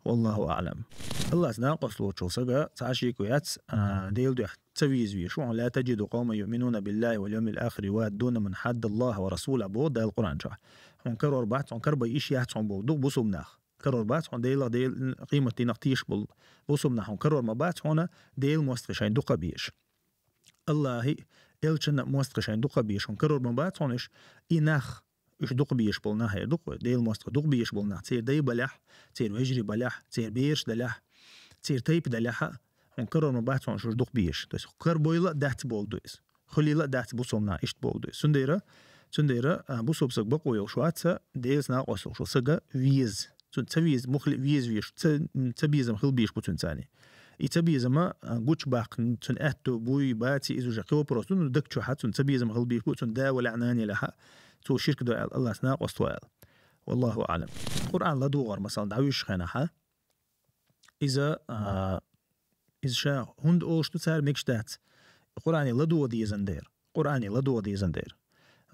Валлаху аълам. Аллас накъослучул сага цхьа шеко яц, а, Делан дуьхьа ца веза веш. «Ва ла таджиду къавман юъминуна биллахи вал явмил ахири юваддуна ман хьадда Аллаха ва расула», боху Дала Къуръан чохь. Хьуна карор бац, хьуна карбай иш яц хьуна болу дукха бусулба нах. Карор бац хьуна Делах, Дел-, къематдийнах тешаш болу бусулба нах хьуна карор ма бац хьуна, Делан мостагӀий шайн дукха беш. Аллахи, элчана мостагӀий шайн дукха беш хьуна карор ма бац хьуна уьш, и нах, уьш дукха беш болу нах, хӀара дукха, Делан мостагӀий дукха беш болу нах, церан дай балехь, церан вежарий балехь, церан бераш далехь, церан тайпа далехь, хьуна карор ма бац хьуна уьш дукха беш. То есть, карбойла а дац болу ду иза. Хуьлийла а дац бусулба нах, иштта болу ду иза. Цундера, цундера, а, бусулба сага бакъо йолуш вац, Делаца накъослуш волу сага веза. Цунна ца веза, мухли веза веш, ца, ца безам хила беш бу цуьнан царний. И ца безама, а, гучабаккха цуьнан аьтто буй, баций, иза уже кхин вопрос ду, ну, даг чохь а цунна ца безам хила беш бу, цунна да валахь, нана елахь, цо ширк до аьлла, Аллас накъост во аьлла. Валлаху аълам. Къуръан ладугӀар, масалан, дӀавуьжучу хенахь, иза, а, иза ша хӀунда олуш ду цара, мегаш дац. Къуръане ладугӀа дезан дера. Къуръане ладугӀа дезан дера.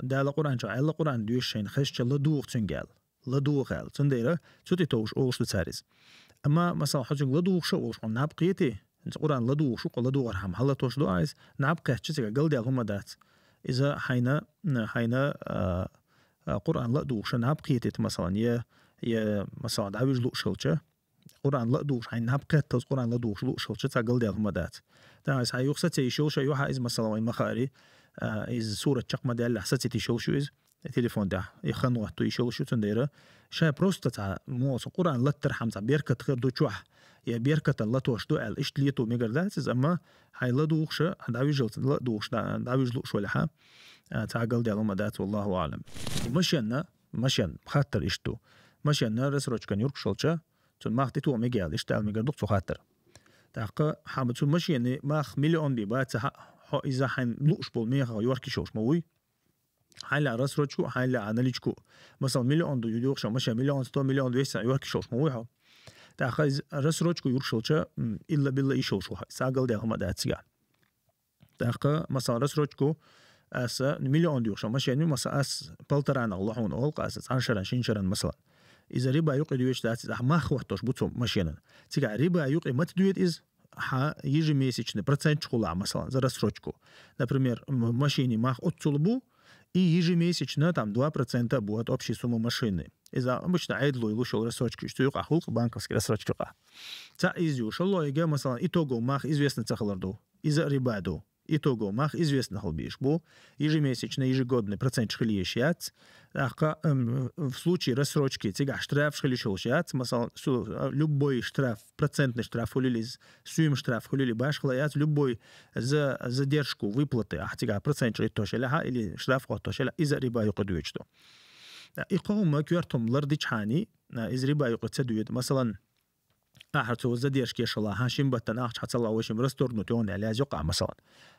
Дала Къуръан чу аьлла, Къуръан доьшуш шайна хезча, ладугӀа цуьнга аьлла. ЛадугӀа аьлла. Цундела цу тӀе товш олуш ду цара иза. Амма, масала, хьо цуьнга ладугӀуш а волуш, хьуна наб кхетий, хӀинца Къуръан ладугӀуш ву-кх, ладугӀархьама хьалатош ду а иза, наб кхетча, цига галдаьлла хӀума дац. Иза хьайна, хьайна, а, а, Къуръан ладугӀуша наб кхетийта, масалан, я, я, масалан, дӀавижа лууш хилча, Къуръан ладугӀуш, хьайна наб кхетталц Къуръан ладугӀуш лууш хилча, цхьа галдаьлла хӀума дац. ТӀаккха иза хьан юха саце йиш йолуш а ю хьан иза, масала, вайн ма хаара, а, иза сурат чекх ма даьллехь, саце йиш йолуш ю иза, телефон тӀехь, и хан гӀотту йиш йолуш ю, цундела ша просто цхьа, муха со, Къуръан латтархьама цхьа беркат хир ду чохь, я беркатан латош ду аьлла, иштта лето мегар дац иза, амма хьайн ладугӀуша, хьан дӀавижалц ладугӀуш, дӀа-, дӀавижа лууш валахь, а, цхьа галдаьлла хӀума дац, валлаху аълам. И машенна, машен, хаттар иштта ду. Машенна рассрочкан юркуш хилча, цунна мах тӀетоха мега аьлла, иштта аьлла мегар ду-кх цо хаттар. ТӀаккха хьан цу машенан мах миллион бен бацахь а, хьо иза хьайн лууш болу мехах йорка йиш йолуш ма вуй. Хьайна лаьа рассрочку, хьайна лаьа наличку. Масала, миллион ду йохуш машен, миллион сто, миллион двести йорка йиш йолуш ма вуй хьо. ТӀаккха иза рассрочку юркуш хилча, м, илла-билла йиш йолуш ву хьо. Цхьа галдаьлла хӀума дац цигахь. ТӀаккха, масала, рассрочку аса миллион доьхуш машен ю, масала, ас полтора нах ло хьуна олу-кх аса, цхьана шаран, шина шаран, масала. Иза риба юкъе доьдуш дац, иза ахь мах хӀоттош бу цу машенан. Цигахь риба юкъе ма ца доьду иза, хьан ежемесячный процентчухула, масала, за рассрочку. Например, м-, машенан мах оццул бу, и ежемесячно там два процента бу от общей суммы машины. Иза обычно Ӏедало луш йолу рассрочка, иштта юкъахь хуьлу-кх банковский рассрочка юкъахь. Цхьаъ иза ю, шолгӀа йига, масала, итоговый мах известно ца хилар ду. Иза а риба ду. Итоговый мах известно хила безаш бу. Ежемесячно, ежегодный проценташ хила езаш яц. ТӀаккха, м, в случае рассрочки цигахь штрафаш хила йиш йолуш яц. Масала, су-, любой штраф, процентный штраф хуьлийла иза, суьйма штраф хуьлийла, башхала яц. Любой за-, задержку выплаты, ахь цигахь проценташ хӀиттош елахь а или штраф хӀоттош елахь а, иза а риба юкъе доьдуш ду. И кхо хӀума, коьрта хӀума лардичхьана, а, иза риба юкъе ца доьду. Масалан, ахьа цо задержка еш хилахь, хьан шин баттана ахча хьан ца лахь, вай шин расторгнуть йогӀу аьлла язйо-кх ахь, масалан.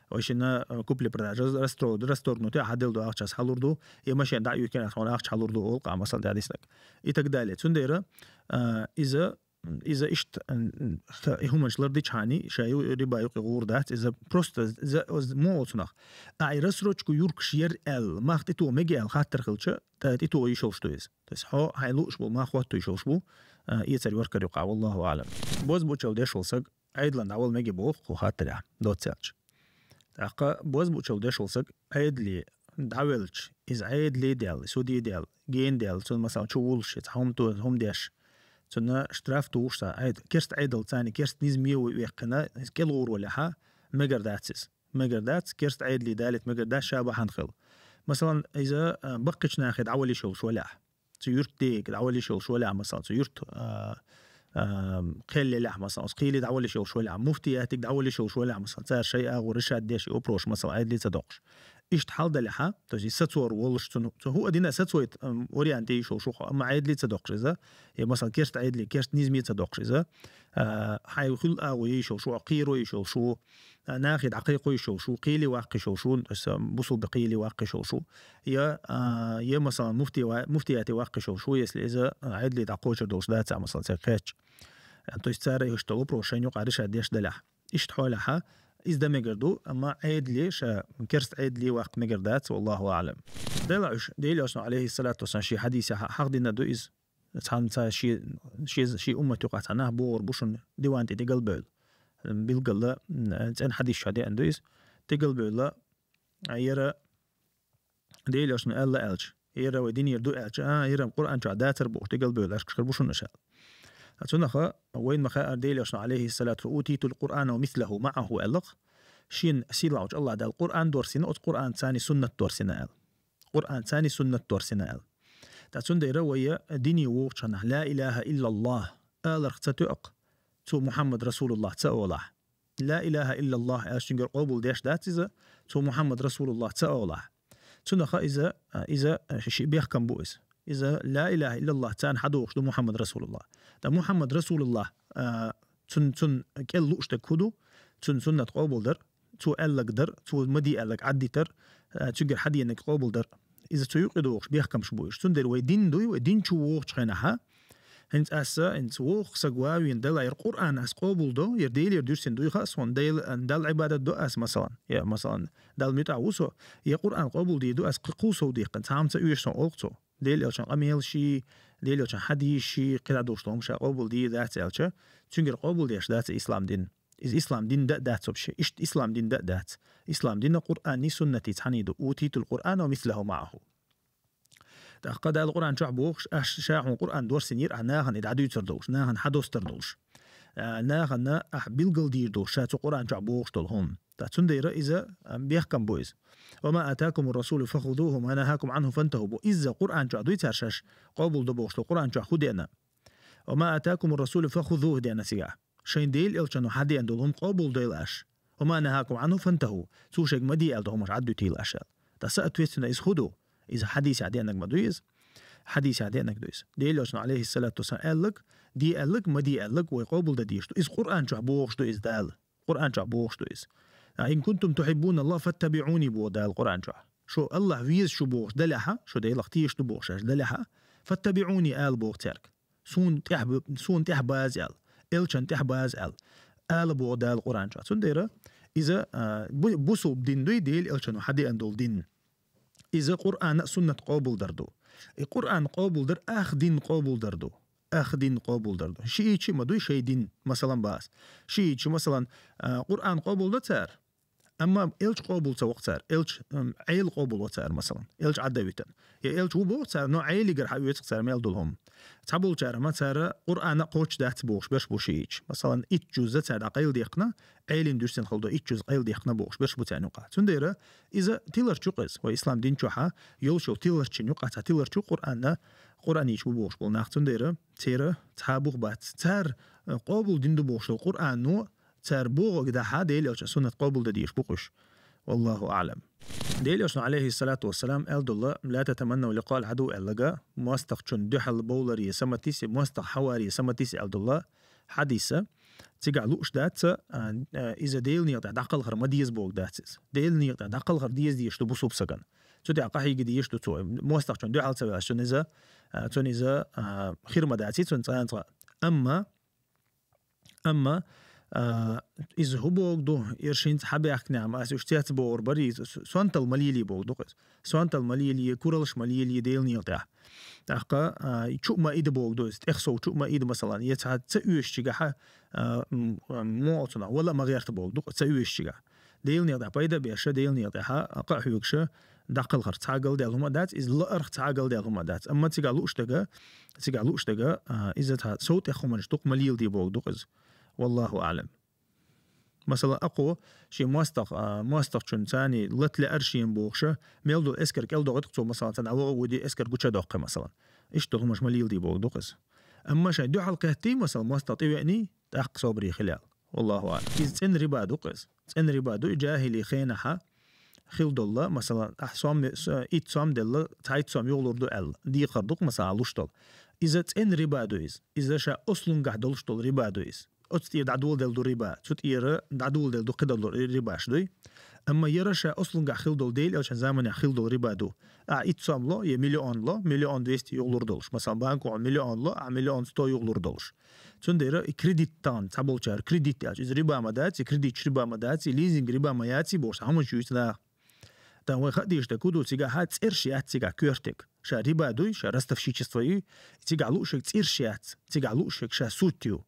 Вай шина, э, купли-продажа растро-, расторгнуть, хьан делла ду ахча, ас хьалур ду, я машен дӀа а юьйкина, ас хьуна ахча хьалур ду, олу-кх ахь, масалан, дӀадиснарг. И так далее. Цундела, э, иза, иза иштта, м, ха-, и хӀуманаш лардичхьана, ша ю риба юкъе гӀур дац, иза просто за-, за-, муха олу цунах. Ахь и рассрочку юркуш яра аьлла, мах тӀетоха мега аьлла хаттар хилча, ТӀе-, тӀетоха йиш йолуш ду иза. То есть хьо хьайн лууш болу мах хӀотто йиш йолуш бу, а, эцар йоркар юкъахь, валлаху аълам. Бозбуунчалла деш волу саг Ӏедалан дӀавала мега боху кху хаттарехь, доцца аьлча. ТӀаккха бозбуунчалла деш волу саг Ӏедале дӀавелча, иза Ӏедале даьлла, суде даьлла, гена даьлла, цунна, масала, чу вуллуш, цхьа хӀума то-, хӀума деш, цунна штраф тухуш цхьа Ӏед-, керста Ӏедал царна керста низаме ву ваьккхина, кӀелгӀур валахь а, мегар дац иза. Мегар дац, керста Ӏедале далийта мегар дац, ша бахьана хила. Масалан, иза, а, баккхийчу нахе дӀавала йиш йолуш валахь. Цу юьртан дега дӀавала йиш йолуш валахь, масалан, цу юьртан, а, а, кхел елахь, масалан, оцу кхеле дӀавала йиш йолуш валахь, муфтиятига дӀавала йиш йолуш валахь, масалан, цара шайн агӀор решать деш и вопрос, масалан, Ӏедале ца доккхуш. Иштта хьал далехьа, то есть и сацор волуш цунна, цо хӀу а дина сацойт, ам, вариант йиш йолуш ву, амма Ӏедали ца доккхуш иза, я, масалан, керст Ӏедали, керст низаме ца доккхуш иза, а, хьайн хуьлу агӀо йиш йолуш ву, кхеро йиш йолуш ву, а, нахе дӀакхайкхо йиш йолуш ву, кхеле ваккха йиш йолуш ву, то есть, ам, бусулба кхеле ваккха йиш йолуш ву, я, а, я, масалан, муфти ва-, муфтияте ваккха йиш йолуш ву, если иза, а, Ӏедали дӀакхочур долуш дац, а, масалан, цаьрга хаьттича. А, то есть цара иштта вопрос шайна юкъа решать деш далехь. Иштта хьолехьа, иза дан мегар ду, амма Ӏедали, ша керст Ӏедали ваккха мегар дац, валлаху аӀлам. Дела уьш, Делан Элчано, алейхиссалату вассалам, шен хьадисехь хьахдина ду иза, цхьана ца ши, ши, ши уммат юкъа цхьа нах богӀур бу шуна диван тӀе тӀегалбевлла. Билггала, м, цӀена хьадис чохь деана ду иза. ТӀегалбевлла, а, яра Делан Элчано аьлла аьлча, яра вай динера ду аьлча, а, яра Къуръан чохь дацар бохуш, тӀегалбевлла аьшкаш хир бу шуна аша. Ткъа цунах вайна ма хаьара Делан Элчано, алейхиссалату, «Утитул Къуръана ва мислаху маӀаху», аьлла-кх. Шена сийлахьчу Аллах Дала Къуръан дорсина, оцу Къуръанца суннат дорсина аьлла. Къуръанца суннат дорсина аьлла. Ткъа цундела вай дине вогӀучу хенахь, ла илаха иллаллах аларх ца тоьу-кх, цо Мухьаммад Расулуллах ца олахь. Ла илаха иллаллах аьлча, цуьнгара къобал деш дац иза, цо Мухьаммад Расулуллах ца олахь. Цунаха иза, а, иза, а, ши бехкам бу иза. Иза ла илаха иллаллах царна хьадохуш ду Мухьаммад Расулуллах. Ткъа Мухьаммад Расулуллах, а, цун, цун кӀел лууш дерг хӀун ду? Цун суннат къобал дар, цо аьлларг дар, цо ма де аьлларг Ӏаддитар, а, цуьнгара хьадеанарг къобал дар. Иза цу юкъе догӀуш бехкамаш бу уьш. Цундела вай дин дуй, вай дин чу вогӀучу хенахьа, хӀинца аса, хӀинца вогӀу саг ван вийна дала, яра Къуръан ас къобал до, яра Делера дуьрсина дуй хаьа суна, Дела, Далла Ӏибадат до ас, масалан. Я, масалан, Далла муьтӀахь ву со, я Къуръан къобал дийр ду ас, кху-, кху сов дийккхина, цхьа хӀума ца оьшу сан олу цо. Делан Элчан къамел ши, Делан Элчан хьадис ши, кхидӀа долуш долу хӀума ша къобал дийр дац аьлча, цуьнгара къобал деш дац ислам дин. Иза ислам дин дан а дац вообще. Иштта ислам дин дан а дац. Ислам дин а Къуръанний суннатий цхьаьний ду. Утитул Къуръана ва мислаху маӀаху. ТӀаккха Дала Къуръан чохь бохуш, аш ша хьуна Къуръан дорсинера, ахь нахана и дӀадуьйцур долуш, нахана хьадостур долуш. А, нахана ахь билгал дийр долуш, ша цу Къуръан чохь бохуш долу хӀума. Ткъа цундела иза, а, бехкам бу иза. «Ва ма атакумур расулу фахузуху, ва ма нахакум анху фантаху», бу. Иза Къуръан чохь дуй цара шаьш къобал до бохуш долу Къуръан чохь хӀун деана? «Ва ма атакумур расулу фахузуху» деана цигахь. Шайн Делан Элчано хьадеана долу хӀума къобал дойла аш. «Ва ма нахакум анху фантаху». Цо шайга ма де аьлла долу хӀумаш Ӏаддуьтийла аш аьлла. Ткъа соответственно иза хӀун ду? Иза хьадисехь деанарг ма ду иза? Хьадисехь деанарг ду иза. Делан Элчано, алейхиссалату вассалам, аьлларг, де аьлларг, ма де аьлларг вай къобал дан дийш ду. Иза Къуръан чохь бохуш ду иза Дала. Къуръан чохь бохуш ду иза. «Ин кунтум тухиббуна Аллах, фаттабиӀуни», боху Дала Къуръан чохь. Шу Аллах везаш ву бохуш далехьа, шу Делах тешаш ду бохуш аш далехьа, «фаттабиӀуни» ала боху цаьрга. Суна тӀехь б-, суна тӀехь база аьлла, Элчан тӀехь база аьлла, ала боху Дала Къуръан чохь. Цундела иза, а, бу-, бусулба дин дуй, Делан Элчано хьадеана долу дин. Иза Къуръана а, суннат къобалдар ду. И Къуръан къобалдар ах дин къобалдар ду. Ах дин къобалдар ду. Шиичи ма дуй шай дин, масалан, бац. Шиичи, масалан, а, Къуръан къобалдо цара, амма Элча къобал ца вокху цара. Элча, м, Ӏела къобалво цара, масалан. Элча Ӏадда витан. Я Элча ву боху цара, но Ӏелигара хьаоьцу цара мел долу хӀума. Цхьаболчара ма цара Къуръана а кхочуш дац бохуш берш бу шиичи. Масалан, итт жузза цара дӀакъайладеккхна, Ӏелин дуьрсина хала до итт жуз къайладеккхна бохуш берш бу царна юкъа. Цундела иза тиларч ю-кх иза. Вай ислам дин чохьа йолуш йолу тиларчин юкъа цхьа тиларч ю Къуръанна, Къуръан йийцуш бу бохуш болу нах. Цундела церан цхьа бух бац. Цара, э, къобал дин ду бохуш долу Къуръано, цара бохург дахьа Делан Элчан суннат къобалдан дийш бу-кх уьш. Валлаху аӀлам. Делан Элчано, алейхиссалату вассалам, аьлла долу: «Ла татаманнав ликъал Ӏадув», аьлларг, мостагӀчун дуьхьал бовларе саматиси, мостагӀа хьаваре саматиси аьлла долу хьадиса. Цигахь лууш дац, а, а, иза Делан некъа тӀехь дӀакхалхар ма деза бохург дац иза. Делан некъа тӀехь дӀакхалхар деза дезаш ду бусулба сагана. Цу тӀехь къахьийга дезаш ду цо. МостагӀчун дуьхьал ца ваьлча, цунна иза, а, цунна иза, а, хир ма дац и цунна цкъа а цкъа. Амма, амма, а, иза хӀун бохург ду, иршинца хьабаьхкинехь, ма аса уьш цец бохур барий, с-, с-, сонтал ма лелий бохург ду-кх иза. Сонтал ма лелий, кураллаш ма лелий Делан некъа тӀехь. ТӀаккха, а, чу а ма ида бохург ду иза, тӀехсов чу а ма ида, масалан, я цхьа ца оьшучигахьа, а, м, м, муха цунах вала а ма гӀерта бохург ду-кх, ца оьшучигахь. Делан некъа тӀехь пайда а беш, Делан некъа тӀехь а къа а хьоьгуш, дӀакхалхар цхьа а галдаьлла хӀума а дац, иза лаарх цхьа а галдаьлла хӀума а дац. Амма цигахь лууш дерг, цигахь лууш дерг, а, иза цхьа сов тӀех хӀуманаш ду-кх, ма леладе бохург ду-кх иза. Валлаху аӀлам. Масала, акхо шен мостагӀ-, а, мостагӀчун царний лата лаьара шена бохуша, мел долу эскар кӀел дохуьйту-кх цо, масалан, царна вогӀу а вуьди, эскар гуча а доккхи, масалан. Иштта долу хӀумаш ма леладе бохург ду-кх иза. Амма шайн дуьхьал кхеттий, масалан, мостагӀа тӀевеаний, тӀаккха собаре хила аьлла. Валлаху аӀлам. Иза цӀена риба ду-кх иза. ЦӀена риба ду и жахӀили хенахьа, хила долла, масала, ахь сом, с-, итт сом делла, цхьайтта сом юхалур ду аьлла, декхар ду-кх, масала, луш долу. Иза цӀена риба ду иза. Иза ша ослунгахь долуш долу риба ду иза. Оцу тӀера дӀадоладелла ду риба, цу тӀера дӀадоладелла ду кхидолу ри-, рибаш дуй. Амма яра ша ослунгахь хила долу, Дела элчан заманехь хила долу риба ду. Ахь итт сом ло, я миллион ло, миллион двести юхалур долуш. Масала, банко хьуна миллион ло, ахь миллион сто юхалур долуш. Цундела и кредит тахана, цхьаболчара кредит аьлча, иза риба ма дац, и кредиташ риба ма дац, и лизинг риба ма яц, и бохуш, хьамаш юйцу наха. Тан вай хаа дийш дерг хӀун ду, цигахь цӀерш яц, цигахь коьртиг. Ша риба дуй, ша ростовщичество юй, цигахь луушег цӀерш яц, цигахь луушег ша суть ю.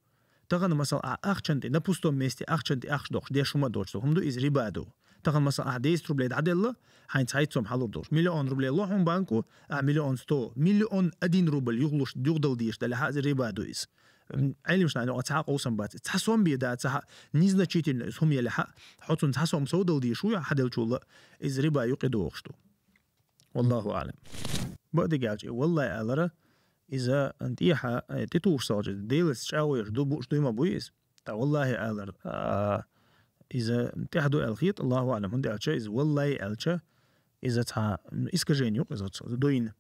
Тахана, масала, ахь ахчан тӀе, на пустом месте ахчан тӀе ахча дохуш, деш хӀума а доцуш, хӀума ду иза риба ду. Тахана, масала, ахь десять рублей дӀаделла, хьайн цхьайтта сом хьалур долуш. Миллион рублей ло хьуна банку, ахь миллион сто, миллион один рубль юхалуш, юхадала дийш далахь, иза риба ду иза. М, Ӏелимаш нахана юкъа цхьа а къовсам бац. Цхьа сом бен дац, цхьа незначительно иза хӀума елахь, хьо цунна цхьа сом совдала дийш ву, хьаделлачул ла, иза риба юкъе дохуш ду. Валлаху аълам. Бакъдерг аьлча, и валлай алара, иза тӀехьа, э, тӀетухуш ца хилча, Делаца чӀагӀо еш ду, бууш дуй ма буй иза. Ткъа валлахи алар, а, иза тӀехь ду аьлла хета, Аллаху аълам, хӀунда аьлча, иза валлай аьлча, иза цхьа, м, искажение ю-кх иза дуйна.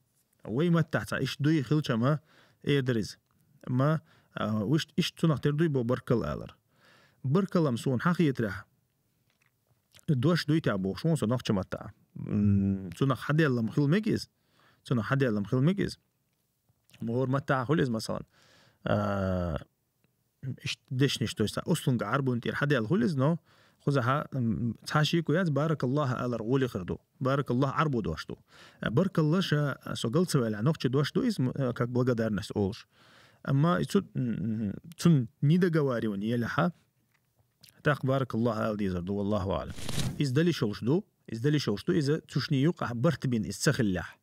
Вай маттахь цхьа иштта дуй хилча ма эр дара иза. Ма, а, вуьшта иштта цунах тера дуй бо баркалла алар. Баркалла-м суна хьан хетарехь, дош дуй тӀехь бохуш вон со нохча маттахь. М, цунах хьаделлам хила мега иза. Цунах хьаделлам хила мега иза. Ма хӀора маттахь хуьлу иза, масалан. А, иштта дешнаш, то есть, ослунга Ӏарбун тӀера хьаделла хуьлу иза, но кхузахьа, м, цхьа шеко яц, баракаллаху алар гӀоли хир ду. Баракаллаху Ӏарбу дош ду. А, баркалла ша, со гал ца ваьлла, нохча дош ду иза, м, как благодарность олуш. Амма и цу, м, м, цунна недоговаривание елахьа, тӀаккха баракаллаху ала дезар ду, валлаху аълам. Иза дала йиш йолуш ду, иза дала йиш йолуш ду, иза цу шинна юкъахь барт бина иза ца хиллехь.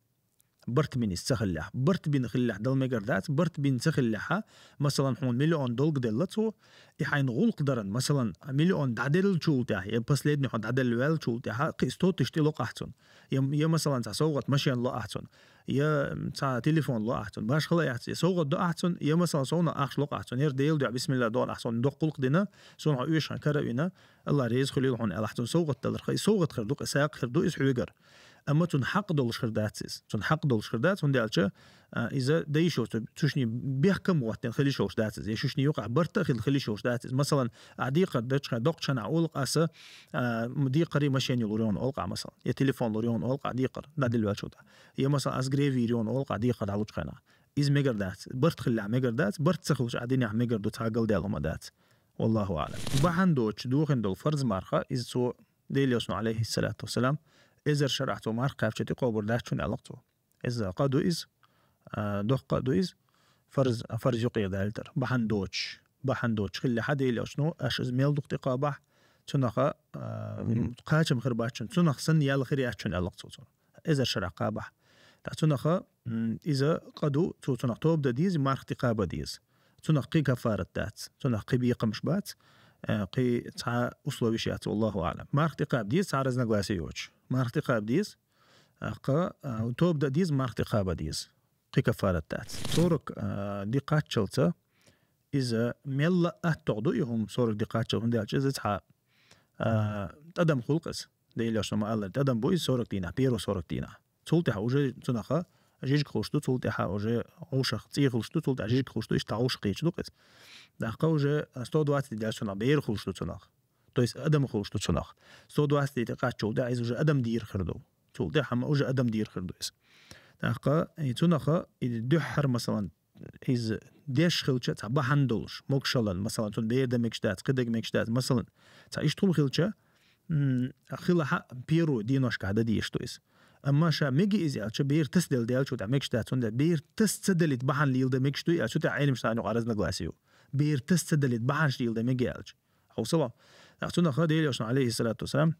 Барт бина иза ца хиллехь. Барт бина хиллехь дала мегар дац, барт бина ца хиллехьа, масалан, хьуна миллион долг делла цо, и хьайна гӀуллакх даран, масалан, миллион дӀаделлачул тӀехьа, я последний хьо дӀаделла ваьллачул тӀехьа, кхин сто тысяч тӀе ло-кх ахь цунна. Я, я, масалан, цхьа совгӀат машен ло ахь цунна. Я цхьа телефон ло ахь цунна, башхала яц, я совгӀат до ахь цунна, я, масалан, совна ахча ло-кх ахь цунна, яра Дела дуьхьа, бисмилла дона ахь цунна, доккха гӀуллакх дина, суна хьо оьшхан каравина, Алла реза хуьлийла хьуна аьлла ахь цунна совгӀат далар, хай совгӀат хир ду, кхин сагӀа хир ду иза хьоьгара. Амма цунна хьакъ долуш хир дац иза. Цунна хьакъ долуш хир дац, хӀунда аьлча, а, иза дайшо цу, цу шинна бехкам гӀоттина хила йиш йолуш дац иза. Я шу шинна юкъахь барта а хила, хила йиш йолуш дац иза. Масалан, а декхар дачхьа, доккхачхьана олу-кх аса, а, м, декхаре машен лур йона олу-кх ахь, масалан. Я телефон лур йона олу-кх ахь декхар, дӀадилла ваьллачул тӀехьа. Я, масалан, ас гревий лур йона олу-кх ахь декхар дӀалучхьана. Иза мегар дац. Барт хиллехь мегар дац, барт ца хуьлуш ахь динехь мегар ду, цхьа галдаьлла хӀума дац. Валлаху аълам. Бахьана доцуш дохийна долу фарз марха, иза цо, Дела йолчу Ӏалайхиссалату вассалам, эзар шарахь цо марха кхаьбча тӀекъобур дац шуна аьлла-кх цо. Иза къа ду иза, а, доккха къа ду иза, фарз, фарз юкъе дайтар. Бахьана доцуш, бахьана доцуш хиллехьа, Дела йолчу, ну, аша иза мел дукха тӀекхабахь, цунаха, а, кхачам хир бац шуна, цунах санна ял хир яц шуна аьлла-кх цо, цо. Эзар шарахь кхабахь. ТӀаккха цунаха, м, иза къа ду, цо цунах тоба дан деза, марха тӀекхаба деза. Цунах кхин каффарат дац, цунах кхин бекхамаш бац, э, кхин цхьа условиш яц, валлаху аълам. Марха тӀекхаба деза, цхьа разногласие йоцуш. Марха тӀекхаба деза, а, кха, а, тоба дан деза, марха тӀекхаба деза. Кхин каффарат дац. Сорок, а, ди кхаччалца, иза мелла а аттагӀа ду и хӀума, сорок ди кхаччалца, хӀунда аьлча иза цхьа, а, тӀадам хуьлу-кх иза. Дела йолчу ма-аллара, тӀадам бу иза сорок дийнахь, первый сорок дийнахь. Цул тӀаьхьа уже цунаха жижиг хуьлуш ду, цул тӀаьхьа уже гӀовшах цӀий хуьлуш ду, цул тӀаьхьа жижиг хуьлуш ду, иштта гӀовшах кхечу ду-кх иза. ТӀаккха уже сто двадцать деш цунах бер хуьлуш ду цунах. То есть адам хуьлуш ду цунах. Сто двадцать тӀе кхаччул тӀаьхьа иза уже адам дийр хир ду. Цул тӀаьхьа ма уже адам дийр хир ду иза. ТӀаккха и цунаха и дуьххьара, масалан, иза деш хилча цхьа бахьана долуш, могушалан, масалан, цунна бер дан мегаш дац, кхидерг мегаш дац, масалан, цхьа иштта хӀума хилча, м, хилахьа первый деношкахь дан дезаш ду иза. Амма ша мега иза аьлча, бер тасаделла даьллачул тӀаьхьа мегаш дац, хӀунда бер таса ца далийта бахьана леладан мегаш дуй аьлча, цу тӀехь Ӏелимаш нахана юкъа разногласие ю. Бер таса ца далийта бахьанаш леладан мега аьлча. Хьовсал. ТӀаккха цунаха Дела йолчу, Ӏалайхиссалату вассалам,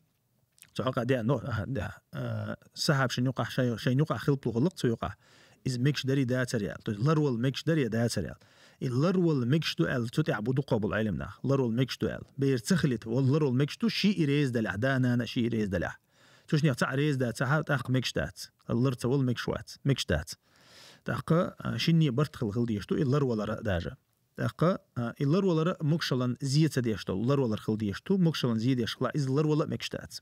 цу хьокъехь деана, а, сахьабашна юкъахь, шайн, шайна юкъахь хилпало хилла-кх цу юкъахь. Иза мегаш дарий дацарий аьлла. То есть ларвала мегаш дарий дацарий аьлла. И ларвала мегаш ду аьлла, цу тӀехь бу дукхахболу Ӏелимнах. Ларвала мегаш ду аьлла. Бер ца хилийта, вала ларвала мегаш ду, шиъ и реза далехь, да, нана шиъ и реза далехь. Цу шиннех цхьаъ реза дац, цхьаъ тӀаккха мегаш дац. Лар ца вала мегаш вац, мегаш дац. ТӀаккха, а, шинне барт хила, хила дезаш ду, и ларвалара а даже. ТӀаккха, а, и ларвалара могушалан зе ца деш долу, ларвалар хила дезаш ду, могушалан зе деш хилахь, иза ларвала а мегаш дац.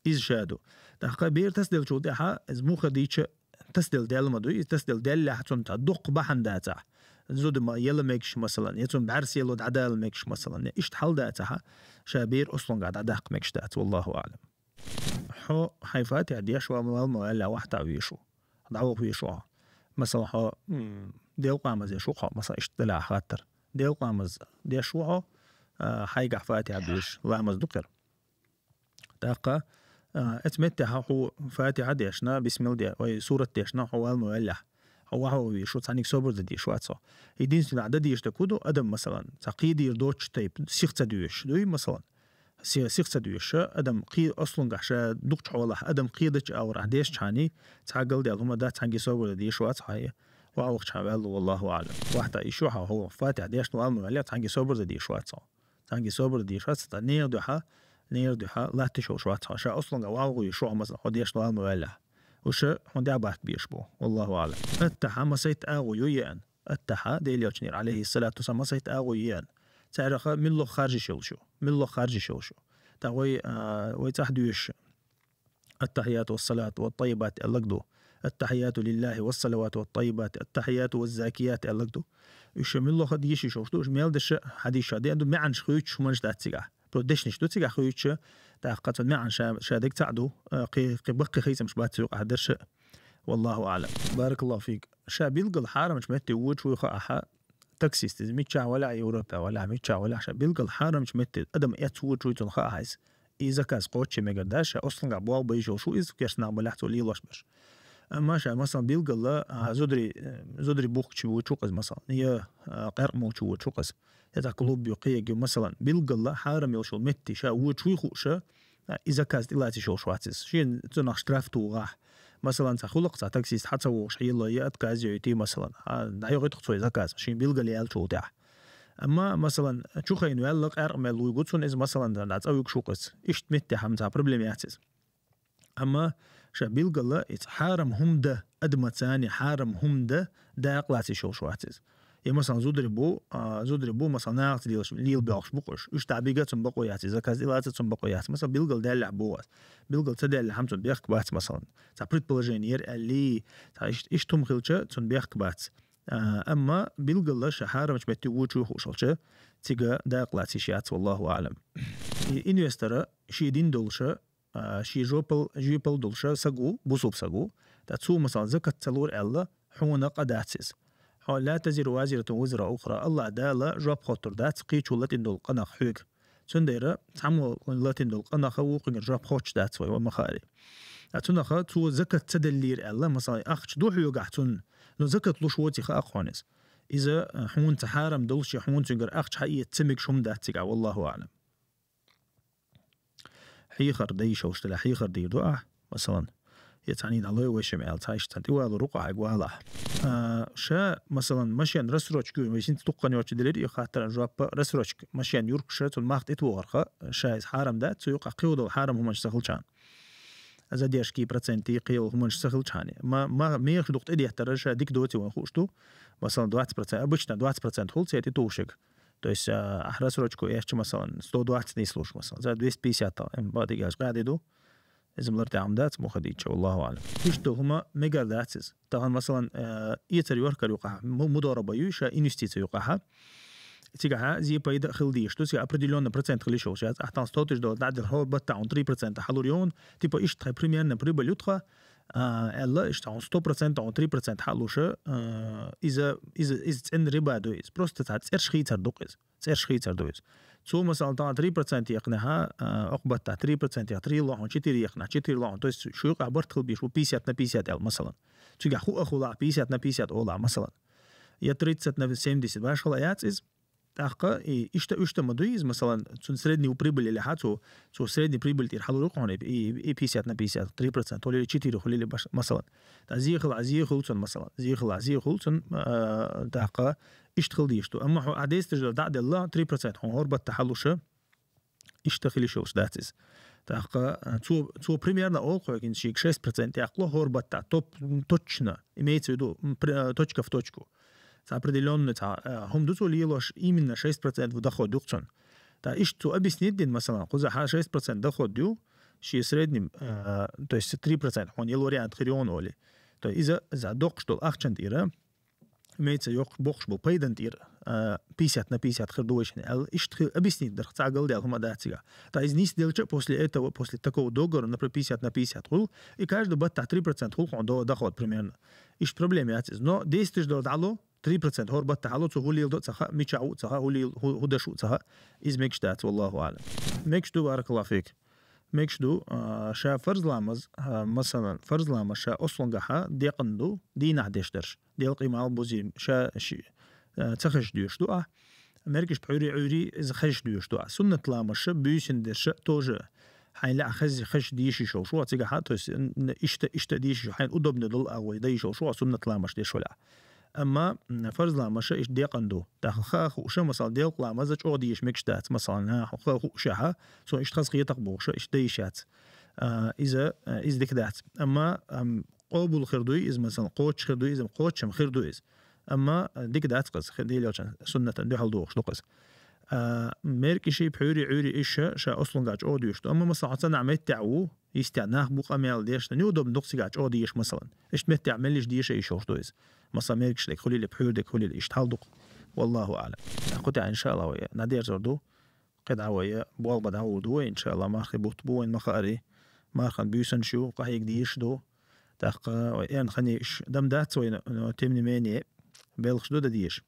Иза ша ду. ТӀаккха бер тасделчул тӀаьхьа, из муха дийча тасдел дел ма ду, и тасдел деллехь цунна цхьа дукха бахьана дацахь. Зуда ма ела мегаш, масалан, я цунна бӀаьрса ело дӀадала мегаш, масалан, я иштта хьал дацахь, ша бер ослунгахь дӀадаккха мегаш дац, валлаху аӀлам. Хьо хьайн фатихьа деш вал ма ваьлла вахьта вешу. ДӀаваха вешу хьо. Масалан, хьо, м, делкъа ламаз деш ву хьо, масалан, иштта далахь хаттар. Делкъа ламаз деш ву хьо, а, хьайгахь фатихьа деш, ламаз ду кхер. ТӀаккха, а, эц меттехьа хьо фатихьа дешна, бисмилла де, ой, сурат дешна, хьо вал ма ваьллехь. Хьо вахьа вешу, цхьаниг собар дан деш вац хьо. Единственное, дан деш да куду, адам, масалан, цхьа кхийдийр доч тайп, сих ца дуьш, дуй, масалан. Се-, сих ца дуьш, адам кхий ослунгахь ша дукхачу хьолахь, адам кхийдачу аврахь деш чхьани, цхьа галдел хӀума дац, цхьанги собар дан деш вац хьо, хьай, вахьа вахча ваьлла, валлаху аӀлам. Вахьта ишу хьо, хьо фатихьа дешна вал ма ваьллехь, цхьанги собар дан деш вац хьо. Цхьанги собар деш вац, цхьа нега дуьхьа, нега дуьхьа латта шолуш вац хьо. Ша ослунга вагӀу ю шух, масалан, хьо дешна вал ма ваьллехь. Уша хьуна дӀа бахка беш бу. Валлаху аӀлам. Аттахьа масайт агӀу ю еан. Аттахьа, Делан Элчанера, алейхиссалату вассалам, масайт агӀу ю еан. Цаьрха миллох харжи шолуш ю. Миллох харжи шолуш ю. Та вай, а, вай цӀахь дуьш. التحيات والصلاة والطيبات аьллаг ду. التحيات لله والصلوات والطيبات، التحيات والزاكيات аьллаг ду. Уьш муьлха дийши шуш ду, уьш мел деш хьадийша де ду, маьӀанаш хуьйцуш хӀуманаш дац цигахь. Просто дешнаш ду цигахь хуьйцуш, тӀаккха цу маьӀан ша, ша дег цхьаъ ду, э, кхи, кхи баккхи хийцамаш бац цу юкъахь дерш. Валлаху аӀлам. Баракаллаху фик. Ша билггал хьарамчу метте вуьйцуш вуй хаа хьа, таксист иза миччахь валяхь, Европа валяхь, миччахь валяхь, ша билггал хьарамчу метте адам эц вуьйцуш вуй цунна хаа хьайса. И заказ кхоччий мегар дац, ша ослунгахь болх беш йолуш ву иза, керстанах балехь цо лелош берш. Амма ша, масалан, билггала, а, зудари, э, зударий бухкучу вуьйцуш ву-кх иза, масалан, я, а, къаьркъа молчу вуьйцуш ву-кх иза, я цхьа клуб ю, кхиег ю, масалан, билггала хьарам йолуш йолу метте ша вуьйцуш вуй хууш, а, и заказ тӀелаца йиш йолуш вац иза. Шена цунах штраф тухахь. Масалан, цхьа хӀуллакх цхьа таксист хьан ца вогӀуш хьелла я отказ йойтий, масалан, а, дӀайохуьйту-кх цо и заказ, шена билггал яьллачул тӀаьхьа. Амма, масалан, чу хайна ваьлла къаьркъа мел вуй гу цунна иза, масалан, дӀа цӀа вуьгуш ву-кх иза. Иштта метте хьама цхьа проблема яц иза. Амма ша билггала иза хьарам хӀума дан, адамаца хьарам хӀума дан дакъа лаца йиш йолуш вац иза. Я, масалан, зударий бу, а, зударий бу, масалан, нахаца лелаш, лелабоьлхуш бу-кх уьш. Уьш дӀабига цунна бакъо яц, и заказ тӀелаца цунна бакъо яц. Масалан, билггала даьллехь боху ас. Билггала ца даьллехь хьама цунна бехк бац, масалан. Цхьа предположение яра аьллий, цхьа ишт-, иштта хӀума хилча, цунна бехк бац. А, амма билггала ша хьарамчу метте вуьйцуш вуй хууш волча, цига дакъа лаца йиш яц, валлаху аӀлам. И инвестора шен дин долуша, а, шен жопал, жоьпал долуша саг ву, бусулба саг ву. ТӀаккха цо, масалан, закат ца лур аьлла, хьуна къа дац иза. Хьо ла тазиру вазиратун визра ухра, Аллах Дала жоп хоттур дац кхечо латийна долу къинах хьоьга. Цундела цхьаммо латийна долу къинах вукхуьнгара жоп хоттуш дац вай, вай ма хаара. А цунах цо закат ца деллера аьлла, масалан, ахча ду хьоьгахь цунна, но закат луш воций хаа-кх хьуна иза. Иза, а, хьуна ца хьарам долуш я хьуна цуьнгара ахча хьаэца ца мегаш хӀума дац цигахь, валлаху аӀлам. Хьехар дан йиш йолуш делахь, хьехар дийр ду ахь, масалан. Я цхьаьний дӀалой вай шимма аьлла, цхьа иштта цхьаьна тӀе валур ву-кх ахь, хьайга валахь. А, ша, масалан, машен рассрочка ю, вай хӀинца дуккха йоцуш делира и хаттаран жоп, рассрочка, машен юркуша, цунна мах тӀетохарха, ша иза хьарам дац, цу юкъахь кхин долу хьарам хӀуманаш ца хилчахьана. Задержки, проценти, кхин йолу хӀуманаш ца хилчахьана. Ма, ма, мехаш дукха тӀедеттара ша дика доций вайна хууш ду. Масалан, двадцать процент, обычно двадцать процент хуьлу церан тӀетухуш ерг. То есть, а, ахь рассрочку эцча, масалан, сто двадцать нислуш, масалан, за двести пятьдесят тал, м, бадига аш къаьди ду. Иза ма лар тӀехь ма дац, муха дийча, валлаху аӀлам. Иштта хӀума мегар дац иза. Тахана, масалан, э, эцар йохкар юкъахь, му-, мудораба ю, ша инвестиций юкъахь. Цигахь зе пайда а хила дийш ду, цигахь определённый процент хила йиш йолуш яц. Ахь тахана сто тысяч доллар дӀаделла, хӀора баттахь хьуна три процент хьалур йону, типа иштта тхайн примерно прибыль ю тха, а, аьлла, иштта хьуна сто процент, хьуна три процент хьалуша, а, иза, иза, иза цӀена риба ду иза. Просто цхьа цӀерш хийцар ду-кх иза. ЦӀерш хийцар ду иза. Цо, масалан, тахана три процент яьккхинехь, а, окху баттахь три процент яьккхина, три лохьун, четыре яьккхинехь, четыре лохьун. То есть, шу юкъахь барт хила бийш бу пятьдесят на пятьдесят аьлла, масалан. Цигахь хӀу а хуьлахь пятьдесят на пятьдесят олахь, масалан. Я тридцать на семьдесят, башхала яц иза. ТӀаккха и иштта, иштта ма дуй иза, масалан, цуьнан средний прибыль елехьа, цо, цо средний прибыль тӀера хьалур ю-кх хьуна и, и, и пятьдесят на пятьдесят, три процент хуьлийла, четыре хуьлийла баш-, масалан. ТӀа зе хилахь зе хуьлу цунна, масалан. Зе хилахь зе хуьлу цунна, а, тӀаккха иштта хила дийш ду. Амма хьо а десять тысяч доллар дӀа а делла, три процент хьуна хӀора баттахь хьалуша, иштта хила йиш йолуш дац иза. ТӀаккха, а, цо, цо примерно олу хьоьга, хӀинца шега шесть процент яккхало хӀора баттахь, топ-, точно, имеется в виду, м, пр-, а, точка в точку. Цхьа определённый цхьа, а, хӀума ду цо лелош, именно шесть процент ву доход ю-кх цунна. ТӀа иштта цо объяснить дина, масалан, кхузахь шесть процент доход ю, ши среднем, а, то есть три процент, хьона ел вариант хир йону оли. То есть иза, иза доккхуш долу ахчан тӀера, имеется йоккхуш боккхуш болу пайдан тӀера, а, пятьдесят на пятьдесят хир ду вайшина аьлла, иштта хи-, объяснить дарх цхьа галдаьлла хӀума дац цига. Та иза нисделча после этого, после такого договора, например, пятьдесят на пятьдесят хуьлу, и каждый баттахь три процент хуьлу хьона до-, доход примерно. Иштта проблема яц иза. Но десять тысяч доллар дӀало, три процент хӀора баттахь хьало, цо хӀу леладо а ца хаьа, мичахь ву а ца хаьа, хӀу лел-, хӀу, хӀу деш ву а ца хаьа, иза мегаш дац, валлаху аӀлам. Мегаш ду, баракаллаху фик. Мегаш ду, а, ша фарз ламаз, а, масалан, фарз ламаз ша ослунгахьа декъана ду, дийнахь деш дарш. Делкъий мал бузий, ша ши, а, ца хезаш доьшуш ду ахь. Мергаш пхьуьри, Ӏуьйри иза хезаш доьшуш ду ахь. Суннат ламаз ша, буьйсина дерш ша, тоже хьайн лаьа хеза, хезаш дийшиш йолуш ву, цигахьа, то есть, н-, н-, иштта, иштта дийшиш, хьайн удобно долу агӀой дайш йолуш ву, суннат ламаз деш валахь. Амма, м, фарз ламаз ша иштта декъана ду. ТӀаккха хаа хууша, масала, делкъа ламаза чӀогӀа дийша мегаш дац, масала, нахьа хаа хууша хьа, цо иштта хаза хетакх бохуша, иштта дайш яц. А, иза, а, иза дика дац. Амма, ам, къобул хир дуй иза, масала, кхочуш хир дуй иза, кхочушам хир ду иза. Амма, а, дика дац кхаза, хи-, Делелчан суннатан дуьхьал дохуш ду кхаза. А, меркӀиши, пхьуьри, Ӏуьйри иша, ша ослунга чӀогӀа доьшуш ду. Амма, масала, хьо ца нахь меттехь ву, йистехь нах бу къамел деш, неудобно ду-кх цигахь чӀогӀа дийша, масалан. Иштта меттехь меллиш дийша йиш йолуш ду иза. Масала, меркӀаш дерг хуьлийла, пхьуьр дерг хуьлийла, иштта хьал ду-кх. Валлаху аӀлам. ТӀаккха кху тӀехь, иншаАллахӀ, вай, надежда ду. КхидӀа вай, боалба дӀавур ду вай, иншаАллахӀ, мархи бутт бу вайн ма хаари. Мархан буьйсанаш ю, къахьега дийша ду. ТӀаккха вай эрна хани иш дам дац вайна, но, тем не менее, белхаш ду дан дийша.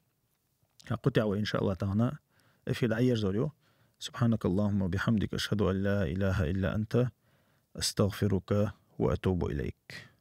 ТӀаккха кху тӀехь вай, иншаАллахӀ, тахана эфир дӀаерзор ю. سبحانك اللهم وبحمدك، أشهد أن لا إله إلا أنت، أستغفرك وأتوب إليك.